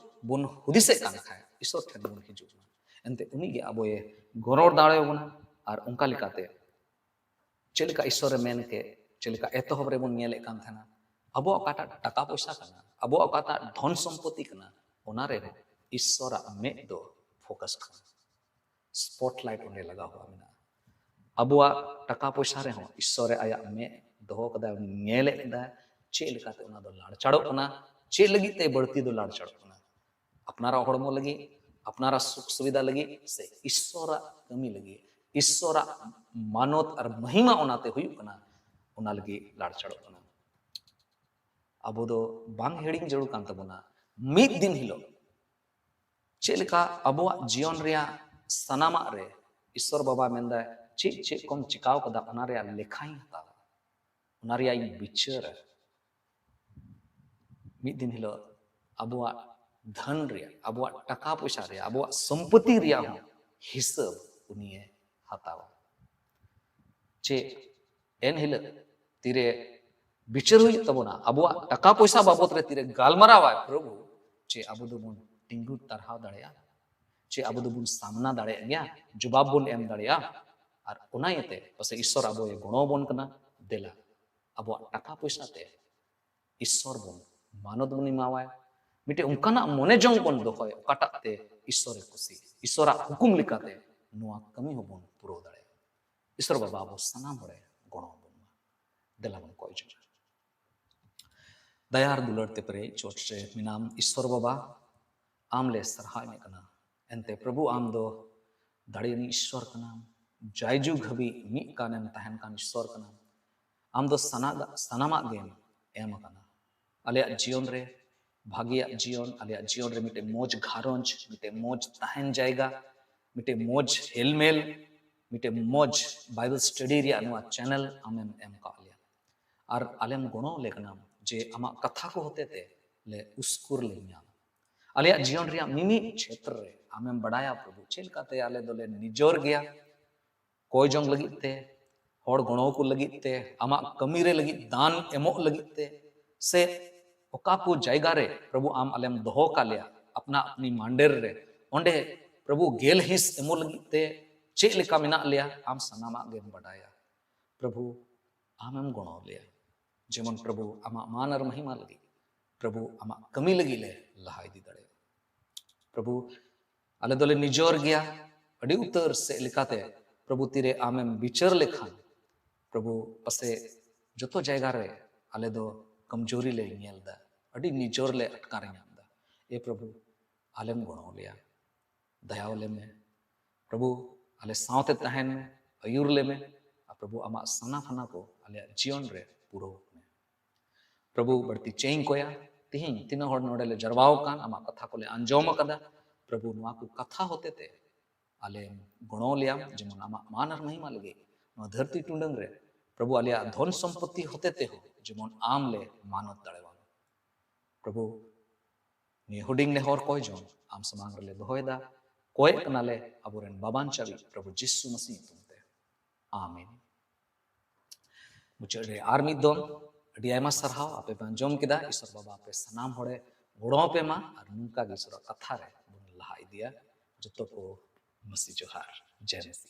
ᱵᱚᱱ ᱦᱩᱫᱤᱥᱮᱫ ᱠᱟᱱ ᱠᱷᱟᱱ, ᱤᱥᱚᱨ ᱴᱷᱮᱱ ᱵᱚᱱ ᱦᱤᱡᱩᱜ ᱢᱟ᱾ ᱮᱱᱛᱮ ᱩᱱᱤ ᱜᱮ ᱟᱵᱚᱭᱮ ᱜᱚᱨᱚᱲ ᱫᱟᱲᱮᱭᱟᱵᱚᱱᱟ᱾ ᱟᱨ ᱚᱱᱠᱟ ᱞᱮᱠᱟᱛᱮ ᱪᱮᱫ ᱞᱮᱠᱟ ᱤᱥᱚᱨᱮ ᱢᱮᱱ ᱠᱮᱫ, ᱪᱮᱫ ᱞᱮᱠᱟ ᱮᱛᱚᱦᱚᱵ ᱨᱮᱵᱚᱱ ᱧᱮᱞᱮᱫ ᱠᱟᱱ ᱛᱟᱦᱮᱱᱟ, ᱟᱵᱚᱣᱟᱜ ᱚᱠᱟᱴᱟᱜ ᱴᱟᱠᱟ ᱯᱚᱭᱥᱟ ᱠᱟᱱᱟ, ᱟᱵᱚᱣᱟᱜ ᱚᱠᱟᱴᱟᱜ ᱫᱷᱚᱱ ᱥᱚᱢᱯᱚᱛᱤ ᱠᱟᱱᱟ, ᱚᱱᱟ ᱨᱮᱦᱚᱸ ᱤᱥᱚᱨᱟᱜ ᱢᱮᱫ ᱫᱚ ᱯᱷᱳᱠᱟᱥ ᱠᱟᱱᱟ, ᱥᱯᱚᱴᱞᱟᱭᱤᱴ ᱚᱸᱰᱮ ᱞᱟᱜᱟᱣ ᱦᱩᱭᱩᱜᱼᱟ ᱢᱮᱱᱟᱜᱼᱟ᱾ ᱟᱵᱚᱣᱟᱜ ᱴᱟᱠᱟ ᱯᱚᱭᱥᱟ ᱨᱮᱦᱚᱸ ᱤᱥᱚᱨᱮ ᱟᱭᱟᱜ ᱢᱮᱫ ᱫᱚᱦᱚ ᱠᱟᱫᱟ, ᱧᱮᱞᱮᱫ ᱫᱟ, ᱪᱮᱫ ᱞᱮᱠᱟᱛᱮ ᱚᱱᱟ ᱫᱚ ᱞᱟᱲᱪᱟᱲᱚᱜ ᱠᱟᱱᱟ, ᱪᱮᱫ ᱞᱟᱹᱜᱤᱫ ᱛᱮ ᱵᱟᱹᱲᱛᱤ ᱫᱚ ᱞᱟᱲᱪᱟᱲᱚᱜ ᱠᱟᱱᱟ, ᱟᱯᱱᱟᱨᱟᱜ ᱦᱚᱲᱢᱚ ᱞᱟᱹᱜᱤᱫ, ᱟᱯᱱᱟᱨᱟᱜ ᱥᱩᱠ ᱥᱩᱵᱤᱫᱷᱟ ᱞᱟᱹᱜᱤᱫ, ᱥᱮ ᱤᱥᱚᱨᱟᱜ ᱠᱟᱹᱢᱤ ᱞᱟᱹᱜᱤᱫ, ᱤᱥᱚᱨᱟᱜ ᱢᱟᱱᱚᱛ ᱟᱨ ᱢᱚᱦᱤᱢᱟ ᱚᱱᱟᱛᱮ ᱦᱩᱭᱩᱜ ᱠᱟᱱᱟ, ᱚᱱᱟ ᱞᱟᱹᱜᱤᱫ ᱞᱟᱲᱪᱟᱲᱚᱜ ᱠᱟᱱᱟ᱾ ᱟᱵᱚ ᱫᱚ ᱵᱟᱝ ᱦᱤᱲᱤᱧ ᱡᱟᱹᱨᱩᱲ ᱠᱟᱱ ᱛᱟᱵᱚᱱᱟ, ᱢᱤᱫ ᱫᱤᱱ ᱦᱤᱞᱳᱜ ᱪᱮᱫ ᱞᱮᱠᱟ ᱟᱵᱚᱣᱟᱜ ᱡᱤᱭᱚᱱ ᱨᱮᱭᱟᱜ ᱥᱟᱱᱟᱢᱟᱜ ᱨᱮ ᱤᱥᱚᱨ ᱵᱟᱵᱟ ᱢᱮᱱᱫᱟᱭ, ᱪᱮᱫ ᱪᱮᱫ ᱠᱚᱢ ᱪᱤᱠᱟᱣ ᱠᱟᱫᱟ, ᱚᱱᱟ ᱨᱮᱭᱟᱜ ᱞᱮᱠᱷᱟᱧ ᱦᱟᱛᱟᱣᱟ, ᱚᱱᱟ ᱨᱮᱭᱟᱜ ᱤᱧ ᱵᱤᱪᱟᱹᱨᱟ᱾ ᱢᱤᱫ ᱫᱤᱱ ᱦᱤᱞᱳᱜ ᱟᱵᱚᱣᱟᱜ ᱫᱷᱚᱱ ᱨᱮᱭᱟᱜ, ᱟᱵᱚᱣᱟᱜ ᱴᱟᱠᱟ ᱯᱚᱭᱥᱟ ᱨᱮᱭᱟᱜ, ᱟᱵᱚᱣᱟᱜ ᱥᱚᱢᱯᱚᱛᱤ ᱨᱮᱭᱟᱜ ᱦᱚᱸ ᱦᱤᱥᱟᱹᱵ ᱩᱱᱤᱭᱮ ᱦᱟᱛᱟᱣᱟ᱾ ᱪᱮ ᱮᱱ ᱦᱤᱞᱳᱜ ᱛᱤᱨᱮ ᱵᱤᱪᱟᱹᱨ ᱦᱩᱭᱩᱜ ᱛᱟᱵᱚᱱᱟ, ᱟᱵᱚᱣᱟᱜ ᱴᱟᱠᱟ ᱯᱚᱭᱥᱟ ᱵᱟᱵᱚᱫ ᱨᱮ ᱛᱤᱨᱮ ᱜᱟᱞᱢᱟᱨᱟᱣᱟᱭ ᱯᱨᱚᱵᱷᱩ, ᱪᱮ ᱟᱵᱚ ᱫᱚᱵᱚᱱ ᱛᱤᱸᱜᱩ ᱛᱟᱨᱦᱟᱣ ᱫᱟᱲᱮᱭᱟᱜᱼᱟ, ᱪᱮ ᱟᱵᱚ ᱫᱚᱵᱚᱱ ᱥᱟᱢᱱᱟ ᱫᱟᱲᱮᱭᱟᱜ ᱜᱮᱭᱟ, ᱡᱚᱵᱟᱵ ᱵᱚᱱ ᱮᱢ ᱫᱟᱲᱮᱭᱟᱜᱼᱟ᱾ ᱟᱨ ᱚᱱᱟ ᱤᱭᱟᱹᱛᱮ ᱯᱟᱥᱮ ᱤᱥᱚᱨ ᱟᱵᱚᱭ ᱜᱚᱲᱚ ᱟᱵᱚᱱ ᱠᱟᱱᱟ, ᱫᱮᱞᱟ ᱟᱵᱚᱣᱟᱜ ᱴᱟᱠᱟ ᱯᱚᱭᱥᱟ ᱛᱮ ᱤᱥᱚᱨ ᱵᱚᱱ ᱢᱟᱱᱚᱛ ᱵᱚᱱ ᱮᱢᱟᱣᱟᱭ᱾ ᱢᱤᱫᱴᱮᱱ ᱚᱱᱠᱟᱱᱟᱜ ᱢᱚᱱᱮ ᱡᱚᱝ ᱵᱚᱱ ᱫᱚᱦᱚᱭ, ᱚᱠᱟᱴᱟᱜ ᱛᱮ ᱤᱥᱚᱨᱮ ᱠᱩᱥᱤ, ᱤᱥᱚᱨᱟᱜ ᱦᱩᱠᱩᱢ ᱞᱮᱠᱟᱛᱮ ᱱᱚᱣᱟ ᱠᱟᱹᱢᱤ ᱦᱚᱸᱵᱚᱱ ᱯᱩᱨᱟᱹᱣ ᱫᱟᱲᱮᱭᱟᱜᱼᱟ᱾ ᱤᱥᱚᱨ ᱵᱟᱵᱟ ᱟᱵᱚ ᱥᱟᱱᱟᱢ ᱦᱚᱲᱮ ᱜᱚᱲᱚ ᱟᱵᱚᱱ ᱢᱟ᱾ ᱫᱮᱞᱟ ᱵᱚᱱ ᱠᱚᱭ ᱡᱚᱝᱟ᱾ ᱫᱟᱭᱟ ᱟᱨ ᱫᱩᱞᱟᱹᱲ ᱛᱮ ᱯᱮᱨᱮᱡ ᱪᱚᱴ ᱨᱮ ᱢᱮᱱᱟᱢ ᱤᱥᱚᱨ ᱵᱟᱵᱟ, ᱟᱢ ᱞᱮ ᱥᱟᱨᱦᱟᱣ ᱮᱢᱮᱫ ᱠᱟᱱᱟ᱾ ᱮᱱᱛᱮ ᱯᱨᱚᱵᱷᱩ, ᱟᱢ ᱫᱚ ᱫᱟᱲᱮᱭᱟᱱ ᱤᱥᱚᱨ ᱠᱟᱱᱟᱢ, ᱡᱟᱭᱡᱩᱜᱽ ᱦᱟᱹᱵᱤᱡ ᱢᱤᱫ ᱠᱟᱱᱮᱢ ᱛᱟᱦᱮᱱ ᱠᱟᱱ ᱤᱥᱚᱨ ᱠᱟᱱᱟᱢ᱾ ᱟᱢ ᱫᱚ ᱥᱟᱱᱟ-, ᱥᱟᱱᱟᱢᱟᱜ ᱜᱮᱢ ᱮᱢ ᱟᱠᱟᱱᱟ ᱟᱞᱮᱭᱟᱜ ᱡᱤᱭᱚᱱ ᱨᱮ, ᱵᱷᱟᱜᱮᱭᱟᱜ ᱡᱤᱭᱚᱱ, ᱟᱞᱮᱭᱟᱜ ᱡᱤᱭᱚᱱ ᱨᱮ ᱢᱤᱫᱴᱮᱱ ᱢᱚᱡᱽ ᱜᱷᱟᱨᱚᱸᱡᱽ, ᱢᱤᱫᱴᱮᱱ ᱢᱚᱡᱽ ᱛᱟᱦᱮᱱ ᱡᱟᱭᱜᱟ, ᱢᱤᱫᱴᱮᱱ ᱢᱚᱡᱽ ᱦᱮᱞᱢᱮᱞ, ᱢᱤᱫᱴᱮᱱ ᱢᱚᱡᱽ ᱵᱟᱭᱵᱮᱞ ᱥᱴᱟᱰᱤ ᱨᱮᱭᱟᱜ ᱱᱚᱣᱟ ᱪᱮᱱᱮᱞ ᱟᱢᱮᱢ ᱮᱢ ᱟᱠᱟᱫ ᱞᱮᱭᱟ᱾ ᱟᱨ ᱟᱞᱮᱢ ᱜᱚᱲᱚ ᱟᱞᱮ ᱠᱟᱱᱟᱢ ᱡᱮ ᱟᱢᱟᱜ ᱠᱟᱛᱷᱟ ᱠᱚ ᱦᱚᱛᱮ ᱛᱮ ᱞᱮ ᱩᱥᱠᱩᱨ ᱞᱮ ᱧᱟᱢ᱾ ᱟᱞᱮᱭᱟᱜ ᱡᱤᱭᱚᱱ ᱨᱮᱭᱟᱜ ᱢᱤᱢᱤᱫ ᱪᱷᱮᱛᱨᱚ ᱨᱮ ᱟᱢᱮᱢ ᱵᱟᱰᱟᱭᱟ ᱯᱨᱚᱵᱷᱩ, ᱪᱮᱫ ᱞᱮᱠᱟᱛᱮ ᱟᱞᱮ ᱫᱚᱞᱮ ᱱᱤᱡᱚᱨ ᱜᱮᱭᱟ ᱠᱚᱭ ᱡᱚᱝ ᱞᱟᱹᱜᱤᱫ ᱛᱮ, ᱦᱚᱲ ᱜᱚᱲᱚ ᱠᱚ ᱞᱟᱹᱜᱤᱫ ᱛᱮ, ᱟᱢᱟᱜ ᱠᱟᱹᱢᱤ ᱨᱮ ᱞᱟᱹᱜᱤᱫ ᱫᱟᱱ ᱮᱢᱚᱜ ᱞᱟᱹᱜᱤᱫ ᱛᱮ, ᱥᱮ ᱚᱠᱟ ᱠᱚ ᱡᱟᱭᱜᱟ ᱨᱮ ᱯᱨᱚᱵᱷᱩ ᱟᱢ ᱟᱞᱮᱢ ᱫᱚᱦᱚ ᱠᱟᱜ ᱞᱮᱭᱟ ᱟᱯᱱᱟ ᱟᱯᱱᱤ ᱢᱟᱱᱰᱮᱨ ᱨᱮ, ᱚᱸᱰᱮ ᱯᱨᱚᱵᱷᱩ ᱜᱮᱞ ᱦᱤᱸᱥ ᱮᱢᱚᱜ ᱞᱟᱹᱜᱤᱫ ᱛᱮ ᱪᱮᱫ ᱞᱮᱠᱟ ᱢᱮᱱᱟᱜ ᱞᱮᱭᱟ, ᱟᱢ ᱥᱟᱱᱟᱢᱟᱜ ᱜᱮᱢ ᱵᱟᱰᱟᱭᱟ᱾ ᱯᱨᱚᱵᱷᱩ ᱟᱢᱮᱢ ᱜᱚᱲᱚ ᱞᱮᱭᱟ, ᱡᱮᱢᱚᱱ ᱯᱨᱚᱵᱷᱩ ᱟᱢᱟᱜ ᱢᱟᱱ ᱟᱨ ᱢᱚᱦᱤᱢᱟ ᱞᱟᱹᱜᱤᱫ, ᱯᱨᱚᱵᱷᱩ ᱟᱢᱟᱜ ᱠᱟᱹᱢᱤ ᱞᱟᱹᱜᱤᱫ ᱞᱮ ᱞᱟᱦᱟ ᱤᱫᱤ ᱫᱟᱲᱮᱭᱟᱜᱼᱟ᱾ ᱯᱨᱚᱵᱷᱩ ᱟᱞᱮ ᱫᱚᱞᱮ ᱱᱤᱡᱚᱨ ᱜᱮᱭᱟ ᱟᱹᱰᱤ ᱩᱛᱟᱹᱨ ᱥᱮᱫ ᱞᱮᱠᱟᱛᱮ᱾ ᱯᱨᱚᱵᱷᱩ ᱛᱤᱨᱮ ᱟᱢᱮᱢ ᱵᱤᱪᱟᱹᱨ ᱞᱮᱠᱷᱟᱱ, ᱯᱨᱚᱵᱷᱩ ᱯᱟᱥᱮ ᱡᱚᱛᱚ ᱡᱟᱭᱜᱟ ᱨᱮ ᱟᱞᱮ ᱫᱚ ᱠᱚᱢᱡᱳᱨᱤ ᱞᱮ ᱧᱮᱞ ᱮᱫᱟ, ᱟᱹᱰᱤ ᱱᱤᱡᱚᱨ ᱞᱮ ᱟᱴᱠᱟᱨ ᱧᱟᱢ ᱮᱫᱟ᱾ ᱮ ᱯᱨᱚᱵᱷᱩ, ᱟᱞᱮᱢ ᱜᱚᱲᱚ ᱞᱮᱭᱟ, ᱫᱟᱭᱟ ᱟᱞᱮ ᱢᱮ᱾ ᱯᱨᱚᱵᱷᱩ ᱟᱞᱮ ᱥᱟᱶᱛᱮ ᱛᱟᱦᱮᱱ ᱢᱮ, ᱟᱹᱭᱩᱨ ᱞᱮ ᱢᱮ, ᱟᱨ ᱯᱨᱚᱵᱷᱩ ᱟᱢᱟᱜ ᱥᱟᱱᱟ ᱯᱷᱟᱱᱟ ᱠᱚ ᱟᱞᱮᱭᱟᱜ ᱡᱤᱭᱚᱱ ᱨᱮ ᱯᱩᱨᱟᱹᱣ ᱢᱮ᱾ ᱯᱨᱚᱵᱷᱩ ᱵᱟᱹᱲᱛᱤ ᱪᱮᱫ ᱤᱧ ᱠᱚᱭᱟ, ᱛᱤᱦᱤᱧ ᱛᱤᱱᱟᱹᱜ ᱦᱚᱲ ᱱᱚᱰᱮ ᱞᱮ ᱡᱟᱨᱣᱟ ᱟᱠᱟᱱ ᱟᱢᱟᱜ ᱠᱟᱛᱷᱟ ᱠᱚᱞᱮ ᱟᱸᱡᱚᱢ ᱟᱠᱟᱫᱟ, ᱯᱨᱚᱵᱷᱩ ᱱᱚᱣᱟ ᱠᱚ ᱠᱟᱛᱷᱟ ᱦᱚᱛᱮᱛᱮ ᱟᱞᱮ ᱜᱚᱲᱚ ᱞᱮᱭᱟᱢ, ᱡᱮᱢᱚᱱ ᱟᱢᱟᱜ ᱢᱟᱱ ᱟᱨ ᱢᱚᱦᱤᱢᱟ ᱞᱟᱹᱜᱤᱫ ᱱᱚᱣᱟ ᱫᱷᱟᱹᱨᱛᱤ ᱴᱩᱰᱟᱹᱝ ᱨᱮ ᱯᱨᱚᱵᱷᱩ ᱟᱞᱮᱭᱟᱜ ᱫᱷᱚᱱ ᱥᱚᱢᱯᱚᱛᱤ ᱦᱚᱛᱮᱛᱮ ᱦᱚᱸ ᱡᱮᱢᱚᱱ ᱟᱢ ᱞᱮ ᱢᱟᱱᱚᱛ ᱫᱟᱲᱮᱣᱟᱢ᱾ ᱯᱨᱚᱵᱷᱩ ᱱᱤᱭᱟᱹ ᱦᱩᱰᱤᱧ ᱱᱮᱦᱚᱨ ᱠᱚᱭ ᱡᱚᱝ ᱟᱢ ᱥᱟᱢᱟᱝ ᱨᱮᱞᱮ ᱫᱚᱦᱚᱭᱮᱫᱟ, ᱠᱚᱭᱮᱜ ᱠᱟᱱᱟᱞᱮ ᱟᱵᱚᱨᱮᱱ ᱵᱟᱵᱟᱱ ᱪᱟᱵᱤ ᱯᱨᱚᱵᱷᱩ ᱡᱤᱥᱩ ᱢᱟᱥᱤ ᱧᱩᱛᱩᱢ ᱛᱮ, ᱟᱢᱮᱱ᱾ ᱢᱩᱪᱟᱹᱫ ᱨᱮ ᱟᱨ ᱢᱤᱫ ᱫᱚᱢ ᱟᱹᱰᱤ ᱟᱭᱢᱟ ᱥᱟᱨᱦᱟᱣ, ᱟᱯᱮ ᱯᱮ ᱟᱸᱡᱚᱢ ᱠᱮᱫᱟ᱾ ᱤᱥᱚᱨ ᱵᱟᱵᱟ ᱟᱯᱮ ᱥᱟᱱᱟᱢ ᱦᱚᱲᱮ ᱜᱚᱲᱚ ᱟᱯᱮ ᱢᱟ ᱟᱨ ᱱᱚᱝᱠᱟ ᱜᱮ ᱤᱥᱚᱨᱟᱜ ᱠᱟᱛᱷᱟ ᱨᱮ ᱵᱚᱱ ᱞᱟᱦᱟ ᱤᱫᱤᱭᱟ᱾ ᱡᱚᱛᱚ ᱠᱚ ᱢᱟᱹᱥᱤ ᱡᱚᱦᱟᱨ, ᱡᱟᱭ ᱢᱟᱹᱥᱤ᱾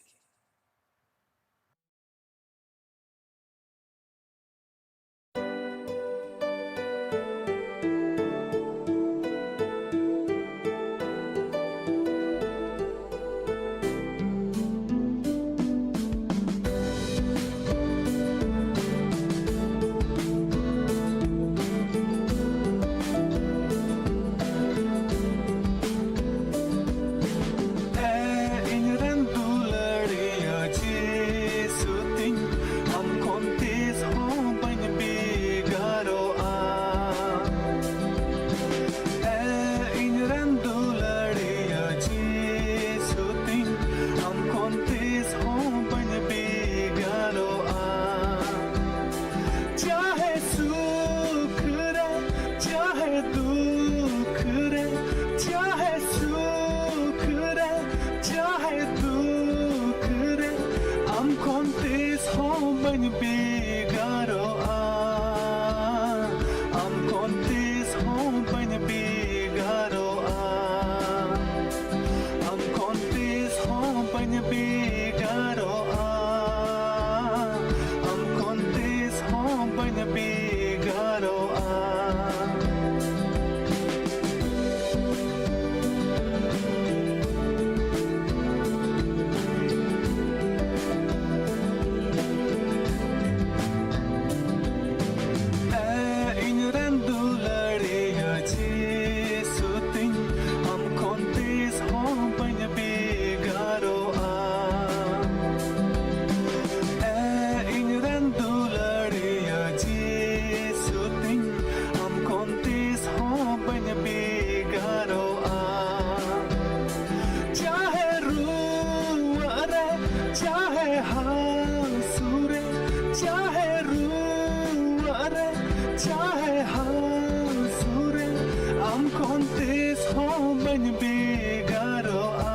ᱵᱟᱹᱧ ᱵᱷᱮᱜᱟᱨᱚᱜᱼᱟ,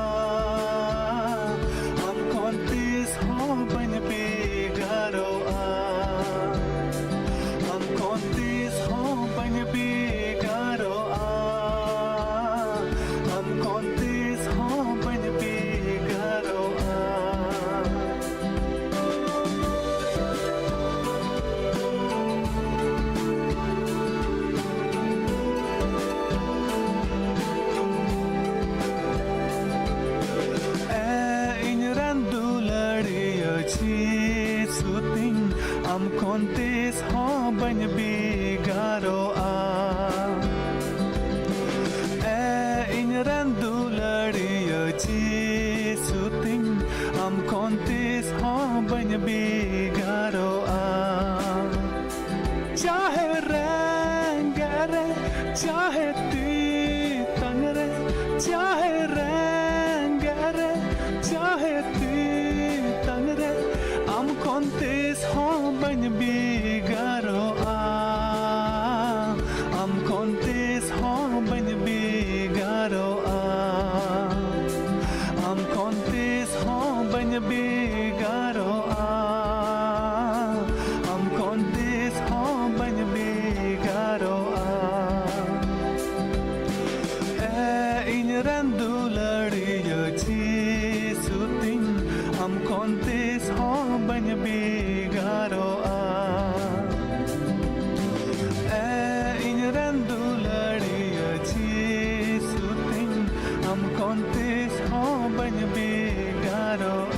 ᱟᱢ ᱠᱷᱚᱱ ᱛᱤᱥ ᱦᱚᱸ ᱵᱟᱹᱧ ᱵᱷᱮᱜᱟᱨᱚᱜᱼᱟ, ᱟᱢ ᱠᱷᱚᱱ ᱛᱤᱥ ᱦᱚᱸ ᱵᱟᱹᱧ ᱵᱷᱮᱜᱟᱨᱚᱜᱼᱟ, ᱟᱢ ᱠᱷᱚᱱ ᱛᱤᱥ ᱦᱚᱸ ᱵᱟᱹᱧ ᱵᱷᱮᱜᱟᱨᱚᱜᱼᱟ᱾ ᱮ ᱤᱧ ᱨᱮᱱ ᱫᱩᱞᱟᱹᱲᱤᱭᱟᱹ ᱡᱤᱥᱩ ᱛᱤᱧ, ᱟᱢ ᱠᱷᱚᱱ ᱛᱤᱥ ᱦᱚᱸ ᱵᱟᱹᱧ ᱵᱷᱮᱜᱟᱨᱚᱜᱼᱟ᱾ ᱮ ᱤᱧ ᱨᱮᱱ ᱫᱩᱞᱟᱹᱲᱤᱭᱟᱹ ᱡᱤᱥᱩ ᱛᱤᱧ, ᱟᱢ ᱠᱷᱚᱱ ᱛᱤᱥ ᱦᱚᱸ ᱵᱟᱹᱧ ᱵᱷᱮᱜᱟᱨᱚᱜᱼᱟ᱾ ᱪᱟᱦᱮ ᱨᱮᱸᱜᱮᱡ ᱨᱮ, ᱪᱟᱦᱮ ᱛᱮᱛᱟᱝ ᱨᱮ, ᱪᱟᱦᱮ ᱨᱮᱸᱜᱮᱡ ᱨᱮ, ᱪᱟᱦᱮ ᱛᱮᱛᱟᱝ ᱨᱮ, ᱟᱢ ᱠᱷᱚᱱ ᱛᱤᱥ ᱦᱚᱸ ᱵᱟᱹᱧ ᱵᱷᱮᱜᱟᱨᱚᱜᱼᱟ, ᱟᱢ ᱠᱷᱚᱱ ᱛᱤᱥ ᱦᱚᱸ ᱵᱟᱹᱧ ᱵᱷᱮᱜᱟᱨᱚᱜᱼᱟ, ᱟᱢ ᱠᱷᱚᱱ ᱛᱤᱥ ᱦᱚᱸ ᱵᱟᱹᱧ ᱵᱷᱮᱜᱟᱨᱚᱜᱼᱟ, ᱟᱢ ᱠᱷᱚᱱ ᱛᱤᱥ ᱦᱚᱸ ᱵᱟᱹᱧ ᱵᱷᱮᱜᱟᱨᱚᱜᱼᱟ᱾ ᱮ ᱤᱧ ᱨᱮᱱ ᱫᱩᱞᱟᱹᱲᱤᱭᱟᱹ ᱡᱤᱥᱩ ᱛᱤᱧ, ᱟᱢ ᱠᱷᱚᱱ ᱛᱤᱥ ᱦᱚᱸ ᱵᱟᱹᱧ ᱵᱷᱮᱜᱟᱨᱚᱜᱼᱟ᱾ ᱮ ᱤᱧ ᱨᱮᱱ ᱫᱩᱞᱟᱹᱲᱤᱭᱟᱹ ᱡᱤᱥᱩ ᱛᱤᱧ, ᱟᱢ ᱠᱷᱚᱱ ᱛᱤᱥ ᱦᱚᱸ ᱵᱟᱹᱧ ᱵᱷᱮᱜᱟᱨᱚᱜᱼᱟ᱾